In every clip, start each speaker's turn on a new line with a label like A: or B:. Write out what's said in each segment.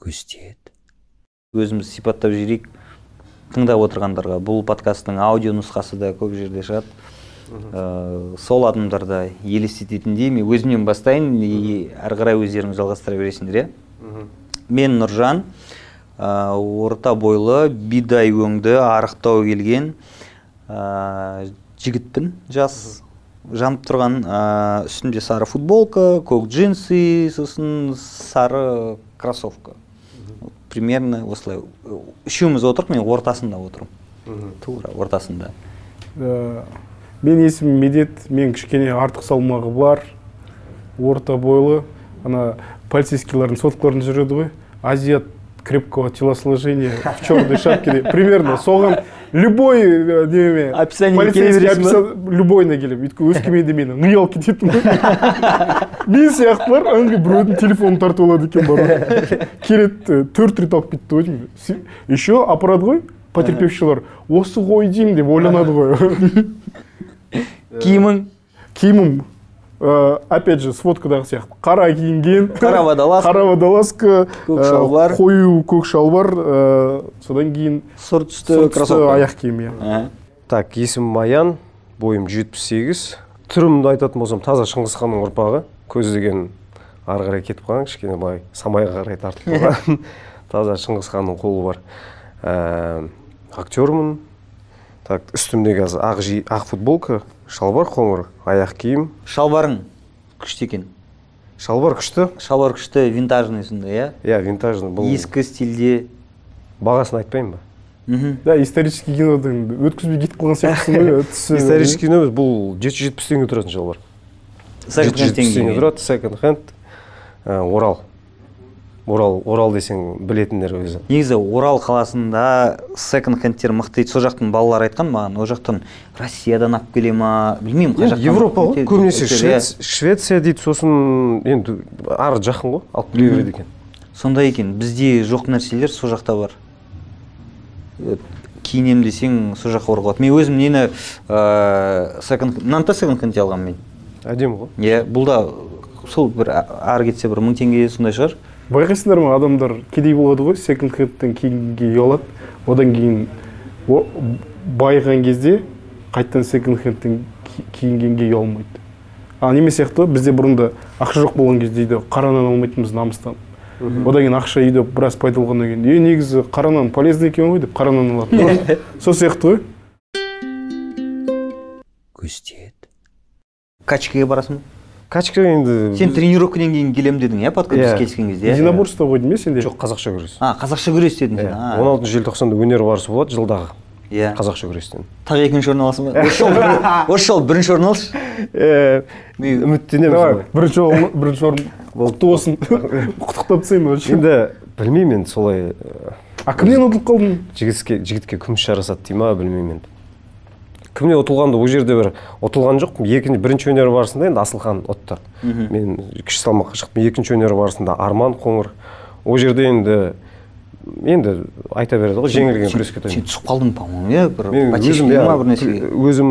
A: Көз тиеді.
B: Өзіміз сипаттап жіберейік тыңдап отырғандарға. Бұл подкасттың аудио нұсқасы да көп жерде шығады. Сол адамдар да елестететіндей, мен өзімнен бастайын, и әрі қарай өздеріңіз жалғастыра бересіңдер, иә. Мен Нұржан, орта бойлы, бидай өңді, арықтау келген жігітпін, жас, жанып тұрған, үстімде сары футболка, көк джинсы, сосын сары кроссовка. Примерно осылай. Үшеуміз отырық, мен ортасында отырмын. Тура ортасында.
C: Менің есімім Медет, мен кішкене артық салмағы бар, орта бойлы, ана полицейскийлардың соткаларында жүреді ғой, азиат крепкого телосложения в черной шапке деп. Примерно соған любой неме
B: Описание келе
C: полицейский
B: бересің ба?
C: Любойына келемін, өйткені Өскеменде мені ыңғай алып кететін ғой. Мен сияқтылар ыңғай біреудің телефонын тартып алады екен, барып келеді, төрт рет алып кетті ғой деймін. Еще апарады ғой, потерпевшийлар осы ғой деймін деп ойланады ғой.
B: Киімің?
C: Киімім, опять же, сводкадағы сияқты қара киінген.
B: Қара водолазка.
C: Қара водолазка.
B: Көк шалбар.
C: Қою көк шалбар, содан кейін
B: сұр түсті
C: сұр түсті
B: кроссовка.
C: Аяқ киім, иә.
D: Так, есімім Аян, бойым 78. Түрімді айтатын болсам, таза Шыңғыс ханның ұрпағы. Көз деген ары қарай кетіп қалған, кішкене былай самайға қарай тартып қалған. Таза Шыңғыс ханның қолы бар. Актермын. Так, үстімде қазір ақ футболка, шалбар қоңыр, аяқ киім.
B: Шалбарың күшті екен.
D: Шалбар күшті.
B: Шалбар күшті, винтажный сондай, иә?
D: Иә, винтажный. Бұл
B: Ескі стильде.
D: Бағасын айтпаймын ба?
B: Мхм.
C: Да, исторический кинодан өткізбей кетіп қалған сияқтысың ғой, түсі.
D: Исторический кино емес, бұл 770 теңге тұратын шалбар.
B: Секонд хенд.
D: 770 теңге тұрады, секонд хенд, Орал. Орал, Орал десең, білетіндер өзі.
B: Негізі Орал қаласында секонд хендтер мықты дейді. Сол жақтың балалары айтқан маған, ол жақтан Россиядан алып келе ма, білмеймін қай
D: Енді
B: жақтан.
D: Европа ғой, көбінесе
B: өте, иә.
D: Швеция дейді, сосын енді ары жақын ғой, алып келе береді екен.
B: Сондай екен, бізде жоқ нәрселер сол жақта бар. Киінемін десең, сол жаққа баруға болады. Мен өзім нені, секонд, мынаны да секонд хендте алғанмын мен.
D: Әдемі ғой.
B: Иә, бұл да сол бір ары кетсе бір 1000 теңге сондай шығар.
C: Байқайсыңдар ма, адамдар кедей болады ғой, секонд хендтен киімге ұялады, одан кейін байыған кезде қайтадан секонд хендтен киінгенге ұялмайды. А неме сияқты ғой, бізде бұрында ақша жоқ болған кезде үйде қара нан алмайтынбыз намыстан. Одан кейін ақша үйде біраз пайда болғаннан кейін, е, негізі қара нан полезный екен ғой деп қара нан алатын. Сол сияқты ғой.
A: Көз тиеді.
B: Качкаға барасың ба?
D: Качка енді.
B: Сен тренировкадан кейін келемін дедің, иә, подкаст
D: Иә.
B: біз келіскен кезде, иә?
C: Единоборство ғой деймін, иә, сенде?
D: Жоқ, қазақша күрес.
B: А, қазақша күрес дедің сен.
D: Иә.
B: А.
D: 16 желтоқсанда өнер барысы болады жылдағы. Қазақша күрестен.
B: Тағы екінші орын аласың ба? Осы жолы бірінші орын алшы.
D: Үміттенеміз
C: Давай,
D: ғой.
C: бірінші орын, бірінші орын құтты болсын. Құттықтап тастайын вообще.
D: Енді білмеймін енді солай.
C: А кімнен ұтылып қалдың?
D: Жігітке күміс жарасады дей ма, білмеймін енді. Кімнен ұтылғанды, ол жерде бір ұтылған жоқпын. Екінші, бірінші өнер барысында енді Асылхан ұтты. Мен кіші салмаққа шықтым. Екінші өнер барысында Арман Қоңыр. Ол жерде енді айта береді ғой, жеңілген күреске
B: Сен түсіп қалдың, по-моему, иә, бір
D: мен
B: потешный
D: өзім, иә,
B: ма, бір нәрсеге.
D: Өзім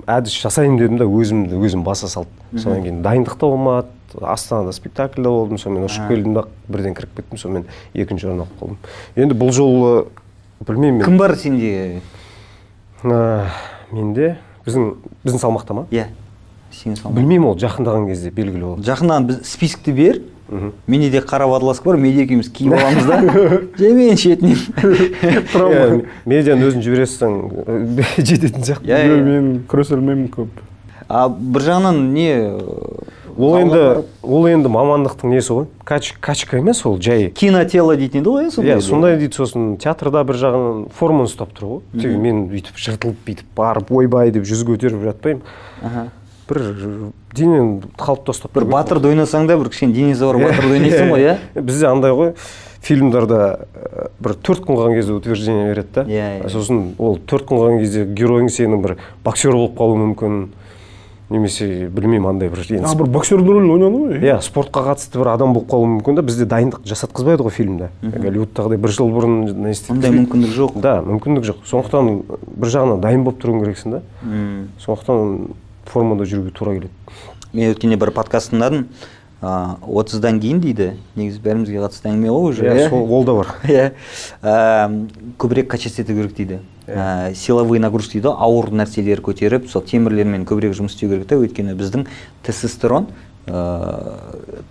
D: әдіс жасайын дедім да, өзімді өзім баса салды. Содан кейін дайындық та болмады, Астанада спектакльде болдым, сонымен ұшып келдім да, бірден кіріп кеттім, сонымен екінші орын алып қалдым. Енді бұл жолы білмеймін мен.
B: Кім бар сенде?
D: Менде біздің салмақта ма?
B: Иә, сенің салмақ.
D: Білмеймін, ол жақындаған кезде белгілі болады.
B: Жақыннан біз списокті бер. Менде де қара водолазка бар, Медиа екеуміз киіп аламыз да, жемен шетінен.
D: Иә, Медианы өзің жібере салсаң, жететін сияқты.
B: Иә, иә.
C: Мен күресе алмаймын көп.
B: А бір жағынан не
D: Ол
B: залға
D: енді
B: барып-
D: ол енді мамандықтың несі ғой, качка емес, ол жай
B: Кинотело дейтін еді ғой, иә, сондай.
D: Иә, сондай дейді. Сосын театрда бір жағынан форманы ұстап тұр ғой. Тек мен бүйтіп жыртылып, бүйтіп барып, ойбай деп жүз көтеріп жатпаймын. Бір денені қалыпта ұстап
B: Бір
D: тұру керек.
B: Батырды ойнасаң да, бір кішкене денесі бар батырды ойнайсың ғой, иә.
D: Бізде андай ғой, фильмдарда бір 4 күн қалған кезде утверждение береді да.
B: Иә, иә.
D: Сосын ол 4 күн қалған кезде геройың сенің бір боксер болып қалуы мүмкін немесе білмеймін, андай бір енді
C: А, бір боксердің рөлін ойнады ғой.
D: Иә, спортқа қатысты бір адам болып қалуы мүмкін да. Бізде дайындық жасатқызбайды ғой фильмде, Голливудтағыдай бір жыл бұрын не істеткізбейді.
B: Ондай мүмкіндік жоқ.
D: Да, мүмкіндік жоқ, сондықтан бір жағынан дайын болып тұруың керексің да. Сондықтан формада жүруге тура келеді.
B: Мен өткенде бір подкаст тыңдадым. 30-дан кейін дейді, негізі бәрімізге қатысты әңгіме ғой уже.
D: Иә, сол ол да бар.
B: Иә. Көбірек качать ету керек дейді. Силовые нагрузки дейді, ауыр нәрселер көтеріп, сол темірлермен көбірек жұмыс істеу керек та, өйткені біздің тестостерон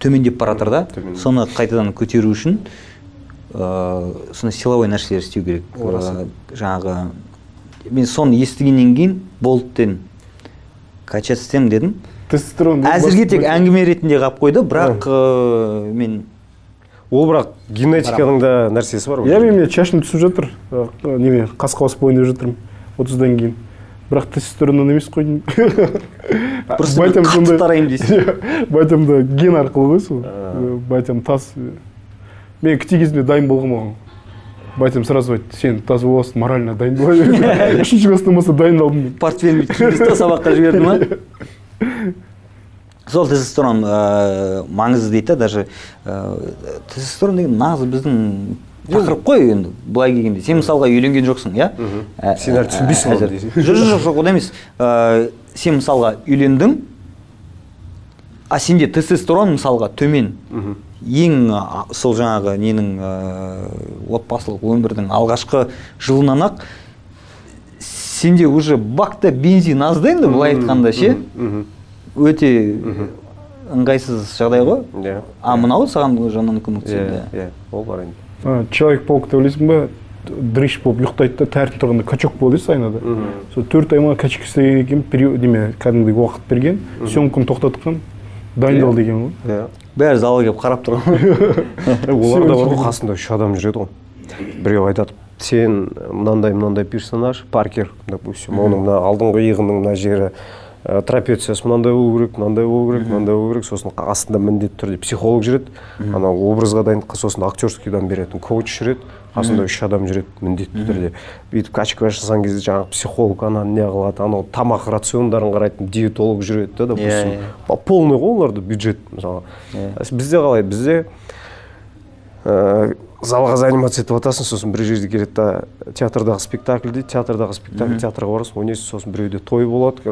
B: төмендеп бара жатыр да, соны қайтадан көтеру үшін соны силовой нәрселер істеу керек. Жаңағы мен соны естігеннен кейін болды дедім, качать етемін дедім.
C: Тестостерон
B: әзірге тек әңгіме ретінде қалып қойды, бірақ мен
D: ол бірақ генетиканың да нәрсесі бар.
C: Иә, мен шашым түсіп жатыр, неме қасқа басып ойнап жатырмын 30-дан кейін. Бірақ тестостероннан емес қойдым.
B: Просто қатты тараймын дейсің.
C: Батямда ген арқылы ғой сол. Батям тас. Мен кіші кезімде дайын болғанмын оған. Батям сразу айтты, сен тас боласың, морально дайын бола бер. 3-ші класстан бастап дайындалдым.
B: Портфелін бүйтіп кигізді, сабаққа жіберді ма? Сол тестостерон маңызды дейді да, даже тестостерон деген нағыз біздің тақырып қой енді былай келгенде. Сен мысалға үйленген жоқсың, иә?
D: Сен әлі түсінбейсің оны дейсің.
B: Жоқ, жоқ, ондай емес. Сен мысалға үйлендің, а сенде тестостерон мысалға төмен. Ең сол жаңағы ненің отбасылық өмірдің алғашқы жылынан-ақ сенде уже бакта бензин аз да енді былай айтқанда ше. Өте ыңғайсыз жағдай ғой. А мынау саған жанынан көмектеседі.
D: Иә, ол бар енді.
C: Человек-паук деп ойлайсың ба, дрыщ болып ұйықтайды да, тәртіп тұрғанда качок болады дейсіз айнада. Сол 4 ай ма качок істеген екен, неме кәдімгідей уақыт берген, съемканы тоқтатқан, дайындал деген ғой.
D: Иә.
B: Бәрі залға келіп қарап тұрған.
D: Олар да бар ғой, қасында 3 адам жүреді ғой. Біреу айтады, сен мынандай-мынандай персонаж, Паркер, допустим, оның мына алдыңғы иығының мына жері, трапециясы мынандай болу керек, мынандай болу керек, мынандай болу керек. Сосын астында міндетті түрде психолог жүреді, анау образға дайындыққа, сосын актерскийдан беретін коуч жүреді, қасында 3 адам жүреді міндетті түрде. Бүйтіп качка жасаған кезде жаңағы психолог ананы не қылады, анау тамақ рациондарын қарайтын диетолог жүреді да, допустим. Полный ғой оларда бюджет мысалы. Бізде қалай? Бізде залға заниматься етіп жатасың, сосын бір жерде келеді да театрдағы спектакль дейді, театрдағы спектакль, театрға барасың, ойнайсың, сосын біреуде той болады.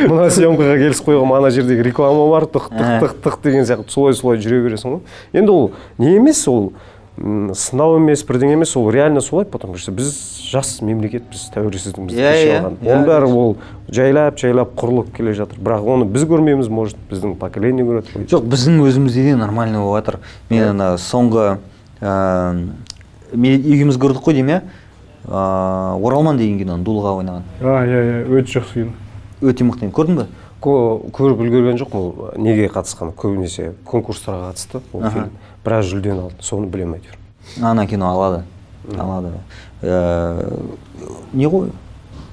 D: Мына съемкаға келісіп қойған, ана жердегі реклама бар, тық тық тық тық деген сияқты солай-солай жүре бересің ғой. Енді ол не емес, ол сынау емес, бірдеңе емес, ол реально солай, потому что біз жас мемлекетпіз, тәуелсіздігімізді кеше алған. Оның бәрі ол жайлап-жайлап құрылып келе жатыр. Бірақ оны біз көрмейміз, может, біздің поколение көреді.
B: Жоқ, біздің өзімізде де нормально болып жатыр. Мен ана соңғы мен екеуміз көрдік қой деймін, иә? Оралман деген киноны Дулыға ойнаған.
C: Иә, өте жақсы кино.
B: Өте мықты. Көрдің бе?
D: Көріп үлгерген жоқпын, ол неге қатысқан, көбінесе конкурстарға қатысты ол фильм. Біраз жүлдені алды, соны білемін әйтеуір.
B: Ана кино алады. Алады. Не ғой?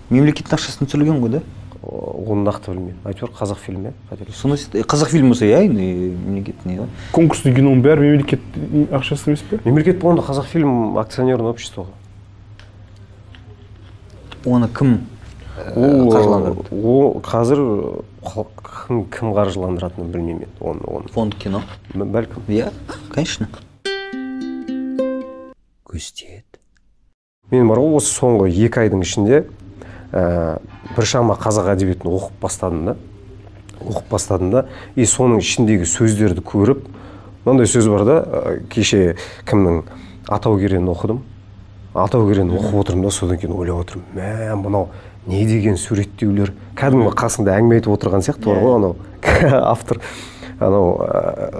B: Мемлекеттің ақшасына түсірілген ғой, да?
D: Оны нақты білмеймін. Әйтеуір қазақ фильмі, қателеспесем.
B: Соны қазақ фильмі болса, иә, енді мемлекеттің не ғой?
C: Конкурсты киноның бәрі мемлекет ақшасы емес пе?
D: Мемлекет болғанда қазақ фильм акционерное общество ғой.
B: Оны кім қаржыландырады?
D: Ол қазір кім қаржыландыратынын білмеймін енді. Оны.
B: Фонд кино?
D: Бәлкім.
B: Иә, конечно. Көз тиеді.
D: Мен бар ғой, осы соңғы 2 айдың ішінде біршама қазақ әдебиетін оқып бастадым да. Оқып бастадым да, и соның ішіндегі сөздерді көріп, мынандай сөз бар да, кеше кімнің Атау Керенін оқыдым. Атау Керенін оқып отырмын да, содан кейін ойлап отырмын, мә, мынау не деген суреттеулер, кәдімгі қасыңда әңгіме айтып отырған сияқты бар ғой анау автор, анау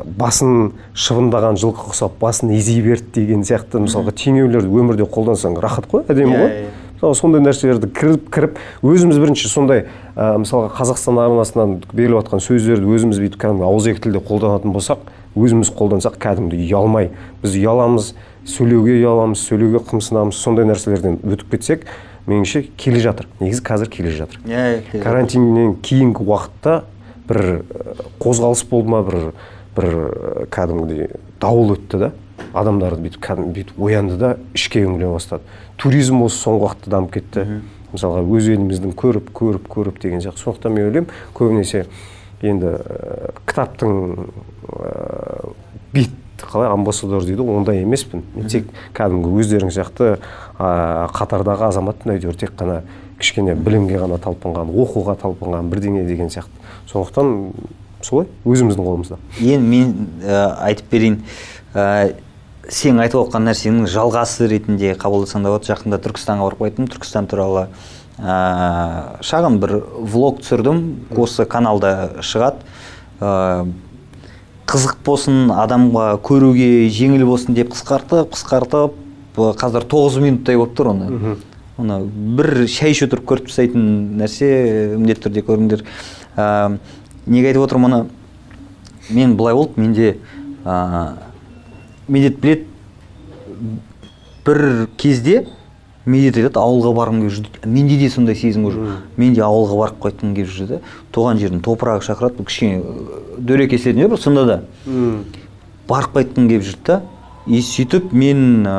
D: басын шыбындаған жылқы құсап басын ези берді деген сияқты, мысалға теңеулерді өмірде қолдансаң рахат қой, әдемі ғой. Мысалы сондай нәрселерді кіріп өзіміз бірінші сондай, мысалға Қазақстан арнасынан беріліп жатқан сөздерді өзіміз бүйтіп кәдімгі ауызекі тілде қолданатын болсақ, өзіміз қолдансақ кәдімгі ұялмай, біз ұяламыз, сөйлеуге ұяламыз, сөйлеуге қымсынамыз, сондай нәрселерден өтіп кетсек, меніңше келе жатыр. Негізі қазір келе жатыр. Карантиннен кейінгі уақытта бір қозғалыс болды ма, бір кәдімгідей дауыл өтті да, адамдарды бүйтіп кәдімгі бүйтіп оянды да, ішке үңіле бастады. Туризм осы соңғы уақытта дамып кетті. Мысалға өз еліміздің көріп, көріп, көріп деген сияқты. Сондықтан мен ойлаймын, көбінесе енді кітаптың бет қалай амбассадор дейді, ондай емеспін. Мен тек кәдімгі өздерің сияқты қатардағы азаматпын, әйтеуір тек қана кішкене білімге ғана талпынған, оқуға талпынған бірдеңе деген сияқты. Сондықтан Солай, өзіміздің қолымызда.
B: Енді мен айтып берейін, сен айтып отқан нәрсенің жалғасы ретінде қабылдасаң да болады. Жақында Түркістанға барып қайттым. Түркістан туралы шағын бір влог түсірдім, осы каналда шығады. Қызық болсын, адамға көруге жеңіл болсын деп қысқартып, қазір 9 минуттай болып тұр оны. Оны бір шай ішіп отырып көріп тастайтын нәрсе, міндетті түрде көріңдер. Неге айтып отырмын оны? Мен былай болды, менде Медет білет, бір кезде Медет айтады, ауылға барғым келіп жүр дейді. Менде де сондай сезім уже. Мен де ауылға барып қайтқым келіп жүр да. Туған жердің топырағы шақырады, бұл кішкене дөрекі естілетін жер, бірақ сонда да барып қайтқым келіп жүрді да. И сөйтіп мен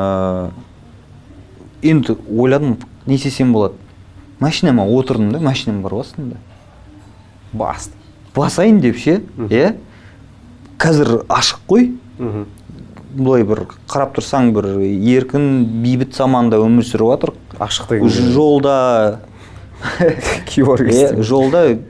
B: енді ойладым, не істесем болады. Машинама отырдым да, машинам бар ғой астымда. Басайын деп ше, иә. Қазір ашық қой. Былай бір қарап тұрсаң, бір еркін, бейбіт заманда өмір сүріп жатыр.
D: Ашық деген
B: жолда жолда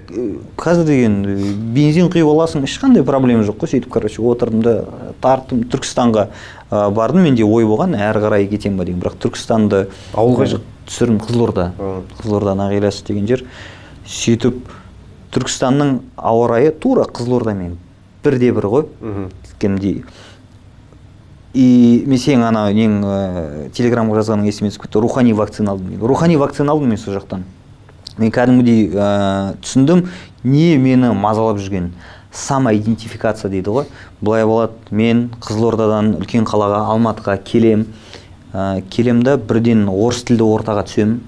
B: қазір деген бензин құйып аласың, ешқандай проблема жоқ қой. Сөйтіп, короче, отырдым да тарттым, Түркістанға бардым. Менде ой болған, әрі қарай кетем ба деген. Бірақ Түркістанды
D: ауылға
B: түсірдім, Қызылорда. Қызылорда Нағиласы деген жер. Сөйтіп Түркістанның ауа райы тура Қызылордамен бірде бір ғой. Кәдімгідей. И мен сенің ана нең телеграмға жазғаның есіме түсіп кетті. Рухани вакцина алдым мен. Рухани вакцина алдым мен сол жақтан. Мен кәдімгідей түсіндім, не мені мазалап жүрген. Самоидентификация дейді ғой. Былай болады, мен Қызылордадан үлкен қалаға, Алматыға келем. Келем да бірден орыс тілді ортаға түсем.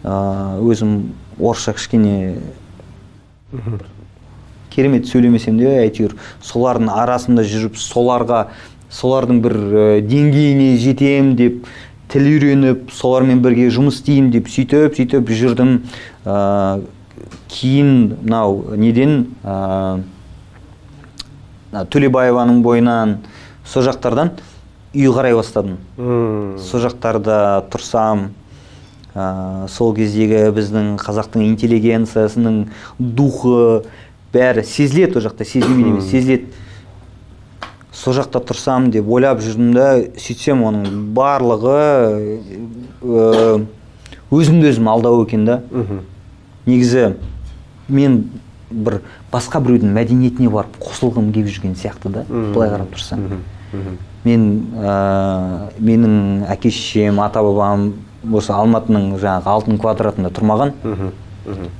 B: Өзім орысша кішкене керемет сөйлемесем де, әйтеуір солардың арасында жүріп, солардың бір деңгейіне жетем деп, тіл үйреніп, солармен бірге жұмыс істеймін деп, сөйтіп жүрдім. Кейін мынау неден, Төлебаеваның бойынан, сол жақтардан үй қарай бастадым. Сол жақтарда тұрсам, сол кездегі біздің қазақтың интеллигенциясының духы бәрі сезіледі, ол жақта сезілмейді емес, сезіледі. Сол жақта тұрсам деп ойлап жүрдім да, сөйтсем оның барлығы өзімді өзім алдау екен да. Негізі мен бір басқа біреудің мәдениетіне барып қосылғым келіп жүрген сияқты да, былай қарап тұрсаң. Менің әке шешем, ата бабам осы Алматының жаңағы алтын квадратында тұрмаған.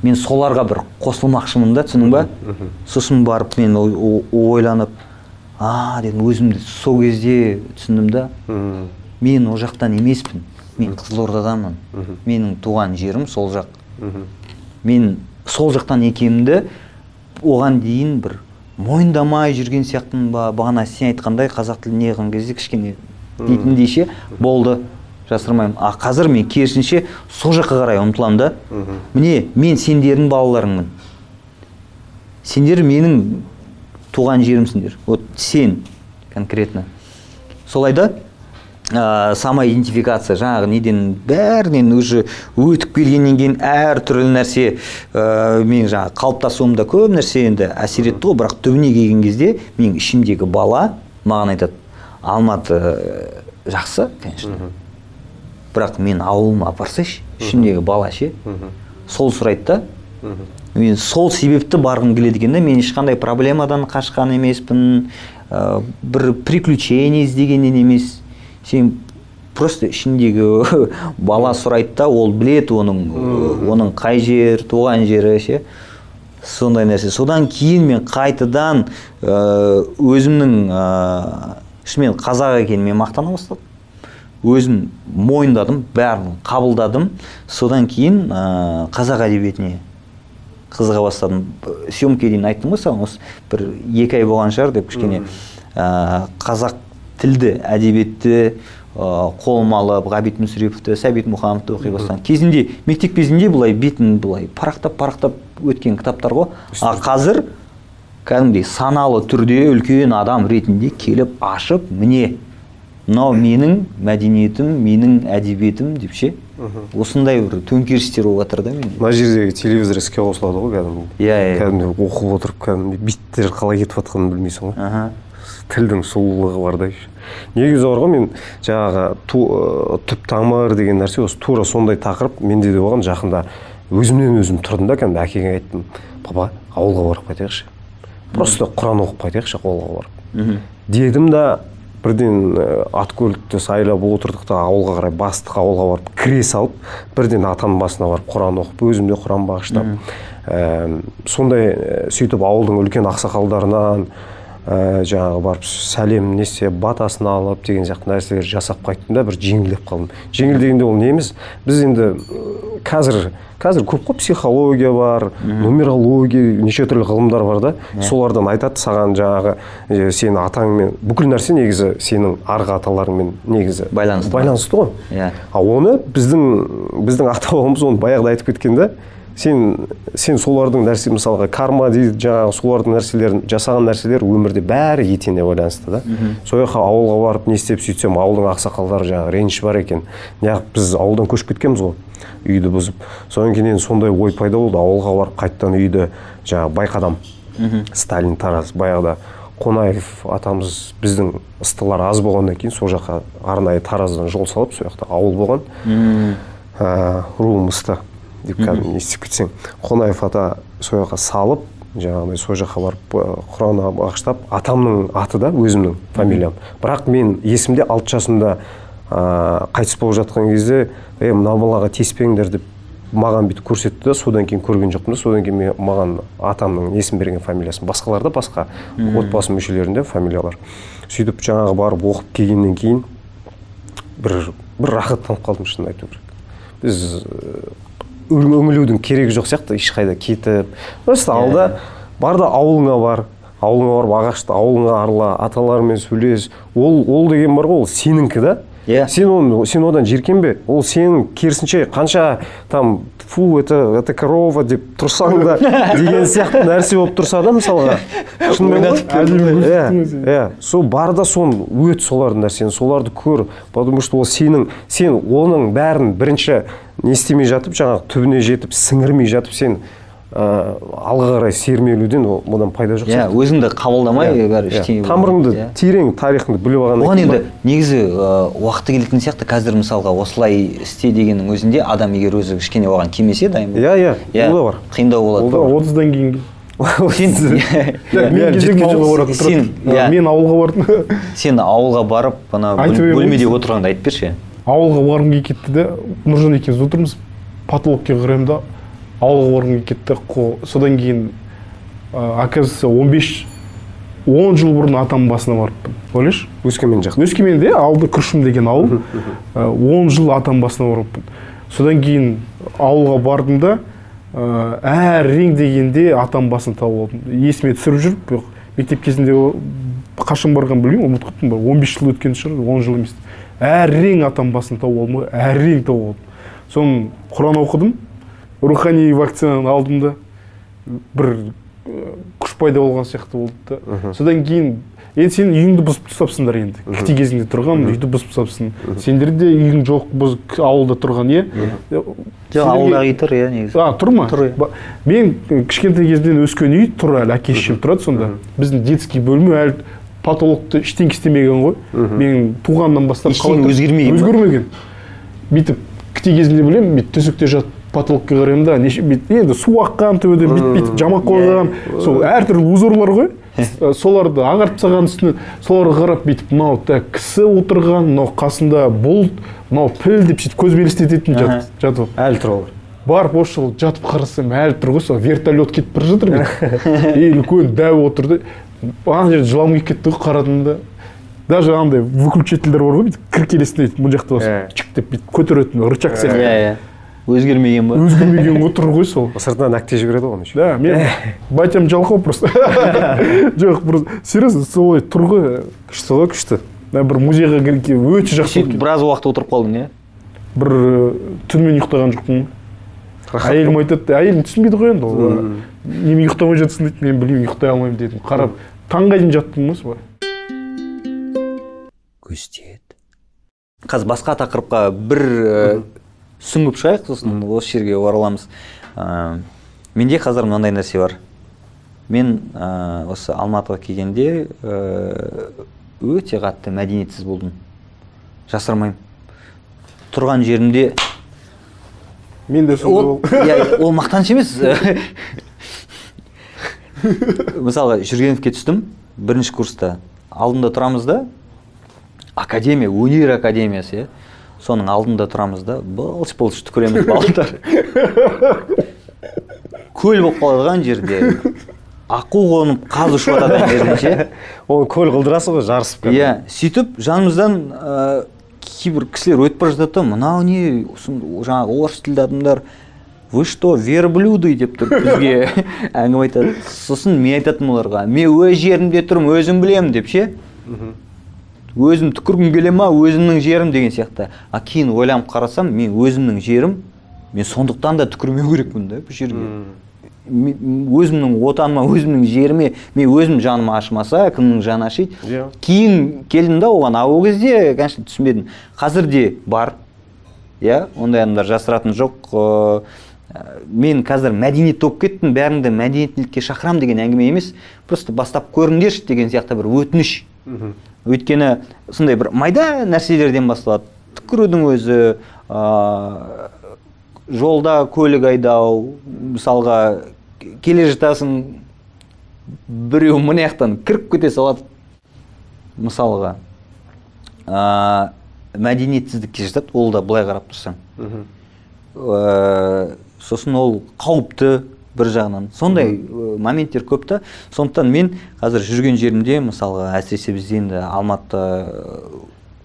B: Мен соларға бір қосылмақшымын да, түсіндің ба? Сосын барып мен ойланып, дедім, өзімді сол кезде түсіндім да. Мен ол жақтан емеспін, мен Қызылордаданмын. Менің туған жерім сол жақ. Мен сол жақтан екенімді оған дейін бір мойындамай жүрген сияқтымын ба, бағана сен айтқандай қазақ тілін не қылған кезде кішкене дейтіндей ше болды, жасырмаймын. А қазір мен керісінше сол жаққа қарай ұмтыламын да. Міне, мен сендердің балаларыңмын. Сендер менің туған жерімсіңдер. Вот сен конкретно. Солай да, самоидентификация жаңағы неден бәрінен уже өтіп келгеннен кейін әртүрлі нәрсе менің жаңағы қалыптасуымда көп нәрсе енді әсер етті ғой, бірақ түбіне келген кезде менің ішімдегі бала маған айтады, Алматы жақсы, конечно, бірақ мен ауылыма апарсайшы, ішімдегі бала ше, сол сұрайды да. Мен сол себепті барғым келеді екен да, мен ешқандай проблемадан қашқан емеспін, бір приключение іздегеннен емес. Сен просто ішіндегі бала сұрайды да, ол біледі оның қай жер, туған жері ше. Сондай нәрсе. Содан кейін мен қайтадан өзімнің шынымен қазақ екеніме мақтана бастадым. Өзім мойындадым, бәрін қабылдадым. Содан кейін қазақ әдебиетіне қызыға бастадым. Съемке дейін айттым ғой саған, осы бір 2 ай болған шығар деп кішкене қазақ тілді әдебиетті қолыма алып, Ғабит Мүсіреповті, Сәбит Мұқановты оқи бастадым. Кезінде, мектеп кезінде былай бетін былай парақтап-парақтап өткен кітаптар ғой. А қазір кәдімгідей саналы түрде үлкен адам ретінде келіп ашып, міне Мынау менің мәдениетім, менің әдебиетім деп ше. Осындай бір төңкерістер болып жатыр да менде.
D: Мына жердегі телевизор іске қосылады ғой кәдімгі.
B: Иә, иә.
D: Кәдімгі оқып отырып кәдімгі биттер қалай кетіп жатқанын білмейсің ғой.
B: Аха.
D: Тілдің сұлулығы бар да. Негізі бар ғой, мен жаңағы түп тамыр деген нәрсе осы тура сондай тақырып менде де болған. Жақында өзімнен өзім тұрдым да, кәдімгі әкеге айттым: папа, ауылға барып қайтайықшы. Просто Құран оқып қайтайықшы ауылға барып. Дедім да, бірден ат көлікті сайлап отырдық та ауылға қарай бастық, ауылға барып кіре салып, бірден атаның басына барып Құран оқып, өзім де Құран бағыштап, сондай сөйтіп ауылдың үлкен ақсақалдарынан жаңағы барып сәлем несе батасын алып деген сияқты нәрселер жасап қайттым да, бір жеңілдеп қалдым. Жеңіл дегенде ол не емес, біз енді қазір көп қой психология бар, нумерология, неше түрлі ғылымдар бар да, солардан айтады саған жаңағы сенің атаңмен, бүкіл нәрсе негізі сенің арғы аталарыңмен негізі
B: байланысты
D: ғой. А оны біздің ата-бабамыз оны баяғыда айтып кеткен да. Сен солардың нәрсе, мысалға карма дейді, жаңағы солардың нәрселерін, жасаған нәрселер өмірде бәрі етене байланысты да. Сол жаққа ауылға барып не істеп сөйтсем, ауылдың ақсақалдары жаңағы реніш бар екен. Неғып біз ауылдан көшіп кеткенбіз ғой, үйді бұзып. Содан кейін сондай ой пайда болды, ауылға барып қайтадан үйді жаңағы Байқадам, Сталин Тараз, баяғыда Қонаев атамыз біздің ыстылар аз болғаннан кейін сол жаққа арнайы Тараздан жол салып, сол жақта ауыл болған. Руым ысты деп кәдімгі не істеп кетсең, Қонаев ата сол жаққа салып, жаңағыдай сол жаққа барып Құран бағыштап, атамның аты да өзімнің фамилиям. Бірақ мен есімде 6 жасымда қайтыс болып жатқан кезде, мына балаға тиіспеңдер деп маған бүйтіп көрсетті да, содан кейін көрген жоқпын да, содан кейін маған атамның есім берген фамилиясын, басқаларда басқа отбасы мүшелерінде фамилиялар. Сөйтіп жаңағы барып оқып келгеннен кейін бір рахаттанып қалдым, шынын айту керек. Біз өңілудің керегі жоқ сияқты, ешқайда кетіп. Просто алда бар да ауылыңа бар, ауылыңа барып ағашты ауылыңа арала, аталармен сөйлес. Ол деген бар ғой, ол сенікі да. Сен одан жеркенбе. Ол сенің керісінше қанша там фу, это корова деп тұрсаң да деген сияқты нәрсе болып тұрса да, мысалға. Шынымен ғой. Иә, сол бар да соны өт, солардың нәрсені, соларды көр, потому что ол сенің, сен оның бәрін бірінші не істемей жатып, жаңағы түбіне жетіп, сіңірмей жатып, сен алға қарай сермелуден одан пайда жоқ.
B: Иә, өзіңді қабылдамай бәрі ештеңе.
D: Тамырыңды, терең тарихыңды біліп алғаннан
B: кейін. Оған енді негізі уақыты келетін сияқты. Қазір мысалға осылай істе дегеннің өзінде адам егер өзі кішкене оған келмесе дайын.
D: Иә, иә, ол да бар.
B: Қиындау болады.
C: Ол да 30-дан кейін. Мен кезек ауылға баратын. Мен ауылға бардым.
B: Сен ауылға барып, ана бөлмеде отырғанды айтып берші.
C: Ауылға барғым келіп кетті де, Нұржан екеуміз отырмыз, потолокке қараймын да, ауылға барғым келіп кетті. Содан кейін, оказывается, 10 жыл бұрын атамның басына барыппын. Ойлашы?
D: Өскемен жақта.
C: Өскеменде, ауылда Күршім деген ауыл. 10 жыл атамның басына барыппын. Содан кейін ауылға бардым да, әрең дегенде атам басын тауып алдым. Есіме түсіріп жүріп, мектеп кезінде қашан барған білмеймін, ұмытып кеттім. 15 жыл өткен шығар, 10 жыл емес. Әрең атам басын тауып алдым, әрең тауып алдым. Соны Құран оқыдым, рухани вакцинаны алдым да, бір күш пайда болған сияқты болды да. Содан кейін енді сен үйіңді бұзып тастапсыңдар енді. Кішкентай кезіңде тұрған үйді бұзып тастапсың. Сендерде үйің жоқ, ауылда тұрған, е?
B: Жоқ, ауылдағы үй тұр, иә, негізі.
C: А, тұр ма?
B: Тұр, иә.
C: Мен кішкентай кезімнен өскен үй тұр әлі, әке шешем тұрады сонда. Біздің детский бөлме әлі потолокты ештеңе істемеген ғой. Мен туғаннан бастап
B: ештеңе өзгермеген.
C: Өзгермеген. Бүйтіп кішкентай кезімде білемін, бүйтіп төсекте жатып потолокқа қараймын да, енді су аққан төбеден бүйтіп жамап қойған, сол әртүрлі узорлар ғой. Соларды ағартып тастаған үстіне, соларға қарап бүйтіп мынау кісі отырған, мынау қасында бұлт, мынау піл деп сөйтіп көзбен елестететін жатып.
D: Әлі тұр олар.
C: Барып осы жолы жатып қарасам, әлі тұр ғой, сол вертолет кетіп бара жатыр бүйтіп. И үлкен дәу отырды. Ана жерде жылағым келіп кетті ғой, қарадым да. Даже андай выключательдер бар ғой, бүйтіп кіркелесін бүйтіп мына жақта басып, чик деп бүйтіп көтеретін рычаг сияқты.
B: Иә, иә. Өзгермеген ба?
C: Өзгермеген ғой, тұр ғой сол.
D: Сыртынан әкте жүгіреді ғой.
C: Да, мен батям жалқау просто. Жоқ, просто серьезно, солай тұр ғой.
D: Күшті ғой, күшті.
C: Бір музейға кірген өте жақсы.
B: Сөйтіп біраз уақыт отырып қалдың, иә?
C: Бір түнімен ұйықтаған жоқпын. Әйелім айтады, әйелім түсінбейді ғой енді ол. Неме ұйықтамай жатсың дейді, мен білмеймін, ұйықтай алмаймын дедім. Қарап, таңға дейін жаттым ғой солай.
B: Көз тиеді. Қазір басқа тақырыпқа бір сүңгіп шығайық, сосын осы жерге ораламыз. Менде қазір мынандай нәрсе бар. Мен осы Алматыға келгенде өте қатты мәдениетсіз болдым. Жасырмаймын. Тұрған жерімде
C: мен де сондай
B: ол, иә, ол мақтаныш емес. Мысалға, Жүргеновке түстім бірінші курста. Алдында тұрамыз да, академия, өнер академиясы, иә. Соның алдында тұрамыз да, былш-былш түкіреміз балдар. Көл болып қалған жерде, аққу қонып, қаз ұшып жатады жерден ше.
D: Оны көл қылдырасың ғой, жарысып.
B: Иә, сөйтіп жанымыздан кейбір кісілер өтіп бара жатады да, мынау не, жаңағы орыс тілді адамдар, вы что, верблюды деп тұрып бізге әңгіме айтады. Сосын мен айтатынмын оларға, мен өз жерімде тұрмын, өзім білемін деп ше. Өзім түкіргім келе ма, өзімнің жерім деген сияқты. А кейін ойланып қарасам, мен өзімнің жерім, мен сондықтан да түкірмеу керекпін да бұл жерге. Өзімнің отаныма, өзімнің жеріме, мен өзім жаным ашымаса, кімнің жаны ашиды? Кейін келдім да оған, а ол кезде, конечно, түсінбедім. Қазір де бар, иә, ондай адамдар, жасыратын жоқ. Мен қазір мәдениетті болып кеттім, бәріңді мәдениеттілікке шақырам деген әңгіме емес, просто бастап көріңдерші деген сияқты бір өтініш. Өйткені сондай бір майда нәрселерден басталады. Түкірудің өзі, жолда көлік айдау, мысалға, келе жатасың, біреу мына жақтан кіріп кете салады, мысалға. Мәдениетсіздікке жатады, ол да былай қарап тұрсаң. Сосын ол қауіпті бір жағынан. Сондай моменттер көп та. Сондықтан мен қазір жүрген жерімде, мысалға, әсіресе бізде енді Алматыда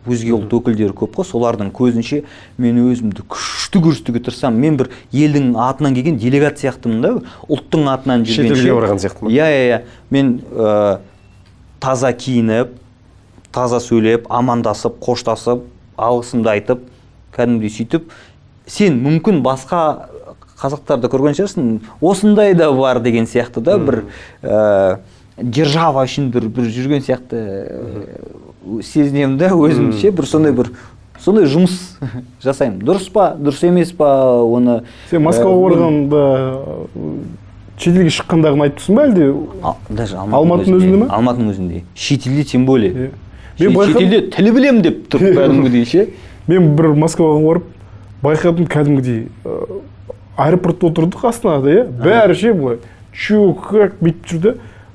B: өзге ұлт өкілдері көп қой, солардың көзінше мен өзімді күшті көрсетуге тырысамын. Мен бір елдің атынан келген делегат сияқтымын да, ұлттың атынан жүрген.
D: Шетелге барған сияқты ма?
B: Иә, иә, иә. Мен таза киініп, таза сөйлеп, амандасып, қоштасып, алғысымды айтып, кәдімгідей сөйтіп, сен мүмкін басқа қазақтарды көрген шығарсың, осындай да бар деген сияқты да, бір держава үшін бір жүрген сияқты сезінемін да өзімше, бір сондай бір сондай жұмыс жасаймын. Дұрыс па, дұрыс емес па, оны
C: Сен Москваға барғанда шетелге шыққандағын айтып тұрсың ба, әлде
B: даже
C: Алматының өзінде ме?
B: Алматының өзінде. Шетелде тем более.
C: Мен байқадым.
B: Шетелде тіл білемін деп тұрып кәдімгідей ше.
C: Мен бір Москваға барып байқадым, кәдімгідей аэропортта отырдық Астанада, иә, бәрі ше былай, чё, как бүйтіп жүрді.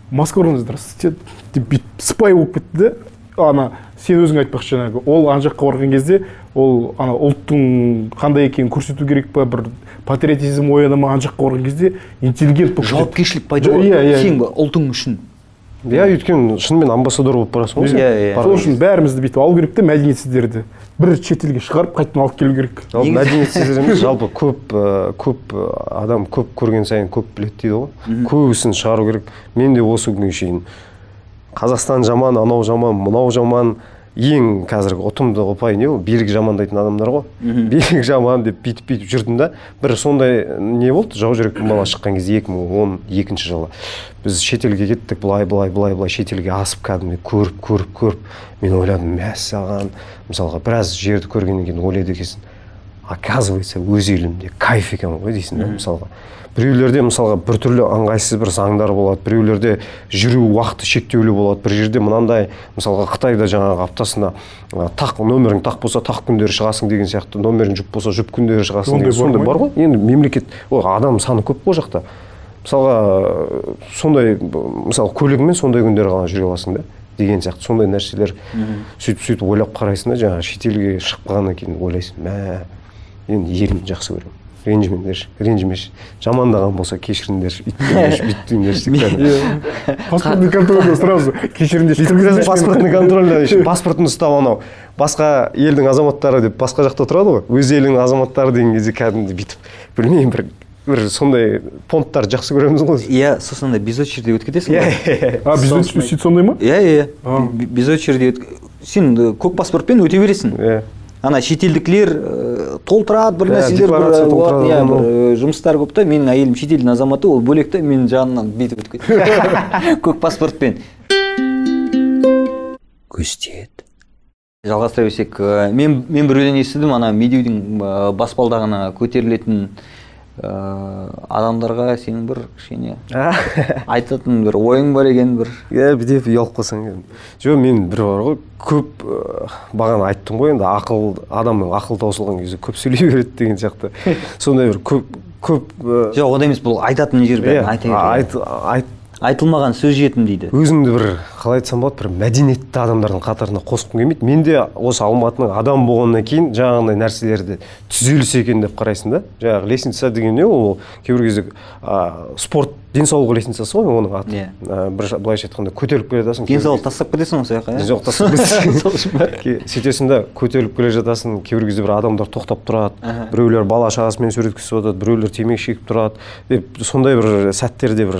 C: Москвадан здравствуйте деп бүйтіп сыпайы болып кетті де. Ана сен өзің айтпақшы жаңағы, ол ана жаққа барған кезде ол ана ұлттың қандай екенін көрсету керек па, бір патриотизм ояна ма, ана жаққа барған кезде интеллигент болып кетеді.
B: Жауапкершілік пайда болады.
C: Иә, иә.
B: Сен ұлтың үшін.
D: Иә, өйткені шынымен амбассадор болып барасың ғой сен.
B: Иә, иә.
C: Сол үшін бәрімізді бүйтіп алу керек те, мәдениетсіздерді бір шетелге шығарып қайтадан алып келу керек.
D: Жалпы мәдениетсіздер емес, жалпы көп адам көп көрген сайын көп біледі дейді ғой. Көбісін шығару керек. Мен де осы күнге шейін Қазақстан жаман, анау жаман, мынау жаман, ең қазіргі ұтымды ұпай не ол? Билік жамандайтын адамдар ғой. Билік жаман деп бүйтіп-бүйтіп жүрдім да. Бір сондай не болды, жау жүректің бала шыққан кезде 2012 жылы. Біз шетелге кеттік, былай, былай, былай, былай шетелге асып кәдімгідей көріп, көріп, көріп. Мен ойладым, мәссаған, мысалға біраз жерді көргеннен кейін ойлайды екенсің, оказывается, өз елімде кайф екен ғой дейсің да, мысалға. Біреулерде мысалға біртүрлі ыңғайсыз бір заңдар болады, біреулерде жүру уақыты шектеулі болады, бір жерде мынандай, мысалға Қытайда жаңағы аптасына тақ номерің тақ болса тақ күндері шығасың деген сияқты, номерің жұп болса жұп күндері шығасың деген сондай бар ғой. Енді мемлекет, ой, адам саны көп қой жақта. Мысалға сондай, мысалы көлігімен сондай күндері ғана жүре аласың да деген сияқты сондай нәрселер. Сөйтіп-сөйтіп ойлап қарайсың да, жаңағы шетелге шығып қалғаннан кейін ойлайсың, мә, енді елімді жақсы көремін. Ренжімеңдерші, ренжімеші. Жамандаған болса кешіріңдерші, үйтпеңдерші, бүйтпеңдерші деп кәдімгі.
C: Паспортный контрольда сразу кешіріңдерші.
D: Бүйтіп паспортный контрольда еще паспортын ұстап анау басқа елдің азаматтары деп басқа жақта тұрады ғой. Өз елінің азаматтары деген кезде кәдімгідей бүйтіп, білмеймін, бір сондай понттарды жақсы көреміз ғой.
B: Иә, сосын андай без очереди өтіп кетесің ғой.
D: Иә.
C: А, без очереди сөйтіп сондай ма?
B: Иә, иә, иә. Без очереди сен көк паспортпен өте бересің.
D: Иә.
B: Ана шетелдікілер толтырады бір нәрселер,
D: декларация толтырады,
B: иә, бір жұмыстар көп та. Менің әйелім шетелдің азаматы, ол бөлек та, менің жанымнан бүйтіп өтіп кетті. Көк паспортпен. Көз тиеді. Жалғастыра берсек, мен біреуден естідім, ана Медеудің баспалдағына көтерілетін адамдарға сенің бір кішкене айтатын бір ойың бар екен бір.
D: Иә, бүйтіп ұялып қалсаң. Жоқ, мен бір бар ғой, көп бағана айттым ғой енді, ақыл, адамның ақыл таусылған кезде көп сөйлей береді деген сияқты. Сондай бір көп
B: Жоқ, ондай емес, бұл айтатын жер бәрін айта береді. Айтылмаған сөз жетім дейді.
D: Өзімді бір, қалай айтсам болады, бір мәдениетті адамдардың қатарына қосқым келмейді. Мен де осы Алматының адам болғаннан кейін жаңағындай нәрселерді түзелсе екен деп қарайсың да. Жаңағы лестница деген не ол? Кейбір кезде спорт, денсаулық лестницасы ғой оның аты. Бір былайша айтқанда көтеріліп келе жатасың.
B: Денсаулық тастап кетесің осы жаққа, иә?
D: Денсаулық тастап кетесің. Сөйтесің да, көтеріліп келе жатасың, кейбір кезде бір адамдар тоқтап тұрады, біреулер бала шағасымен суретке түсіп жатады, біреулер темекі шегіп тұрады. Деп сондай бір сәттерде бір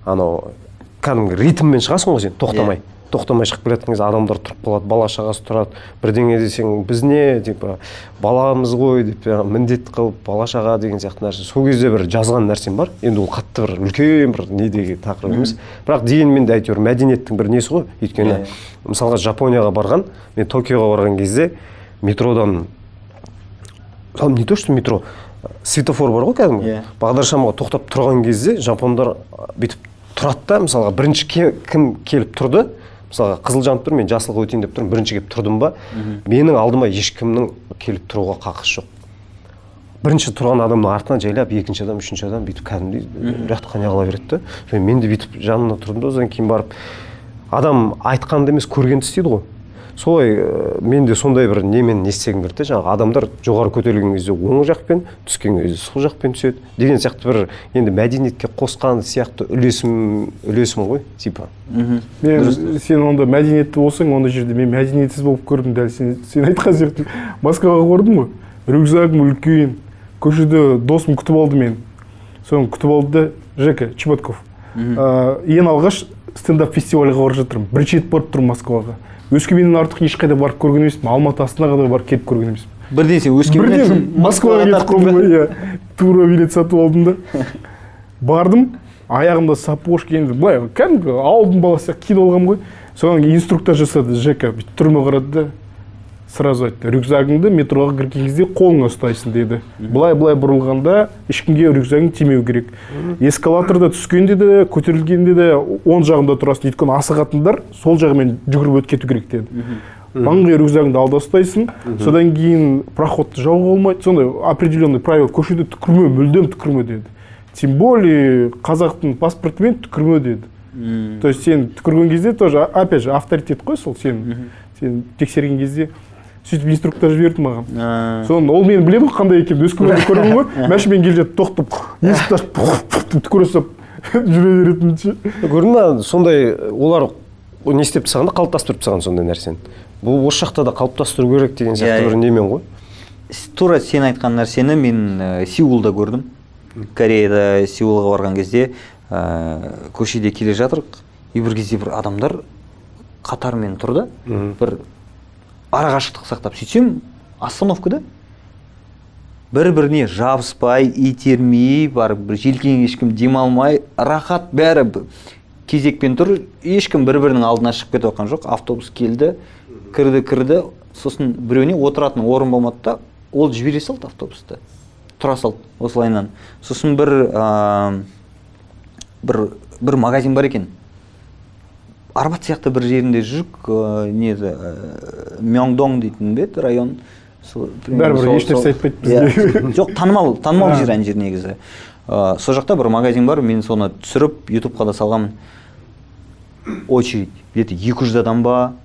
D: анау кәдімгі ритммен шығасың ғой сен, тоқтамай. Тоқтамай шығып келе жатқан кезде адамдар тұрып қалады, бала шағасы тұрады, бірдеңе десең, біз не, типа, баламыз ғой деп, міндет қылып, бала шаға деген сияқты нәрсе. Сол кезде бір жазған нәрсем бар. Енді ол қатты бір үлкен бір недегі тақырып емес. Бірақ дегенмен де әйтеуір мәдениеттің бір несі ғой. Өйткені, мысалға, Жапонияға барған, мен Токиоға барған кезде метродан, не то что метро, светофор бар ғой кәдімгі. Бағдаршамға тоқтап тұрған кезде жапондар бүйтіп тұрады да, мысалға, бірінші кім келіп тұрды, мысалға, қызыл жанып тұр, мен жасылға өтейін деп тұрмын, бірінші келіп тұрдым ба, менің алдыма ешкімнің келіп тұруға қақысы жоқ. Бірінші тұрған адамның артынан жайлап, екінші адам, үшінші адам бүйтіп кәдімгідей ряд қане қала береді да. Мен де бүйтіп жанына тұрдым да, одан кейін барып адам айтқанды емес, көргенді істейді ғой. Солай, мен де сондай бір немен не істегім келді де, жаңағы адамдар жоғары көтерілген кезде оң жақпен, түскен кезде сол жақпен түседі деген сияқты бір енді мәдениетке қосқан сияқты үлесім ғой, типа.
C: Мен сен онда мәдениетті болсаң, онда жерде мен мәдениетсіз болып көрдім дәл сен айтқан сияқты. Москваға бардым ғой, рюкзагым үлкен, көшеде досым күтіп алды мені. Соны күтіп алды да, Жека Чеботков. Ең алғаш стендап фестивальға барып жатырмын. Бірінші рет барып тұрмын Москваға. Өскеменнен артық ешқайда барып көрген емеспін, Алматы Астанаға да барып келіп көрген емеспін.
B: Бірден сен Өскеменнен
C: Москваға кетіп қалдым ғой, иә. Тура билет сатып алдым да. Бардым, аяғымда сапожки, енді былай кәдімгі ауылдың баласы сияқты киіп алғанмын ғой. Содан кейін инструктаж жасады Жека, бүйтіп түріме қарады да, сразу айтты, рюкзагыңды метроға кірген кезде қолыңа ұстайсың деді. Былай-былай бұрылғанда ешкімге рюкзагың тимеу керек. Эскалаторда түскенде де, көтерілгенде де оң жағында тұрасың, өйткені асығатындар сол жағымен жүгіріп өтіп кету керек деді. Маңғай рюкзагыңды алда ұстайсың, содан кейін проходты жауға болмайды, сондай определенный правила, көшеде түкірме, мүлдем түкірме деді. Тем более қазақтың паспортымен түкірме деді. То есть сен түкірген кезде тоже, опять же, авторитет қой сол сен тексерген кезде. Сөйтіп инструктор жіберді маған. Соны ол мені біледі ғой қандай екенімді, Өскеменде көрген ғой. Машинамен келе жатып тоқтап, есікті ашып, түкіре салып жүре беретін ше.
D: Көрдің ба, сондай олар не істеп тастаған да, қалыптастырып тастаған сондай нәрсені. Бұл осы жақта да қалыптастыру керек деген сияқты бір немен ғой.
B: Тура сен айтқан нәрсені мен Сеулда көрдім. Кореяда Сеулға барған кезде көшеде келе жатырық. И бір кезде бір адамдар қатармен тұрды. Бір арақашықтық сақтап, сөйтсем, остановкада бір-біріне жабыспай, итермей, барып бір желкең ешкім демалмай, рахат бәрі кезекпен тұр, ешкім бір-бірінің алдына шығып кетіп жатқан жоқ. Автобус келді, кірді, сосын біреуіне отыратын орын болмады да, ол жібере салды автобусты, тұра салды осылайынан. Сосын бір магазин бар екен. Арбат сияқты бір жерінде жүрік, неді, Мёнгдong дейтін бе район.
C: Бәрібір ешнәрсе айтпайды бізге.
B: Жоқ, танымал жер ана жер негізі. Сол жақта бір магазин бар, мен соны түсіріп, ютубқа да салғанмын. Очередь, где-то 200 адам ба,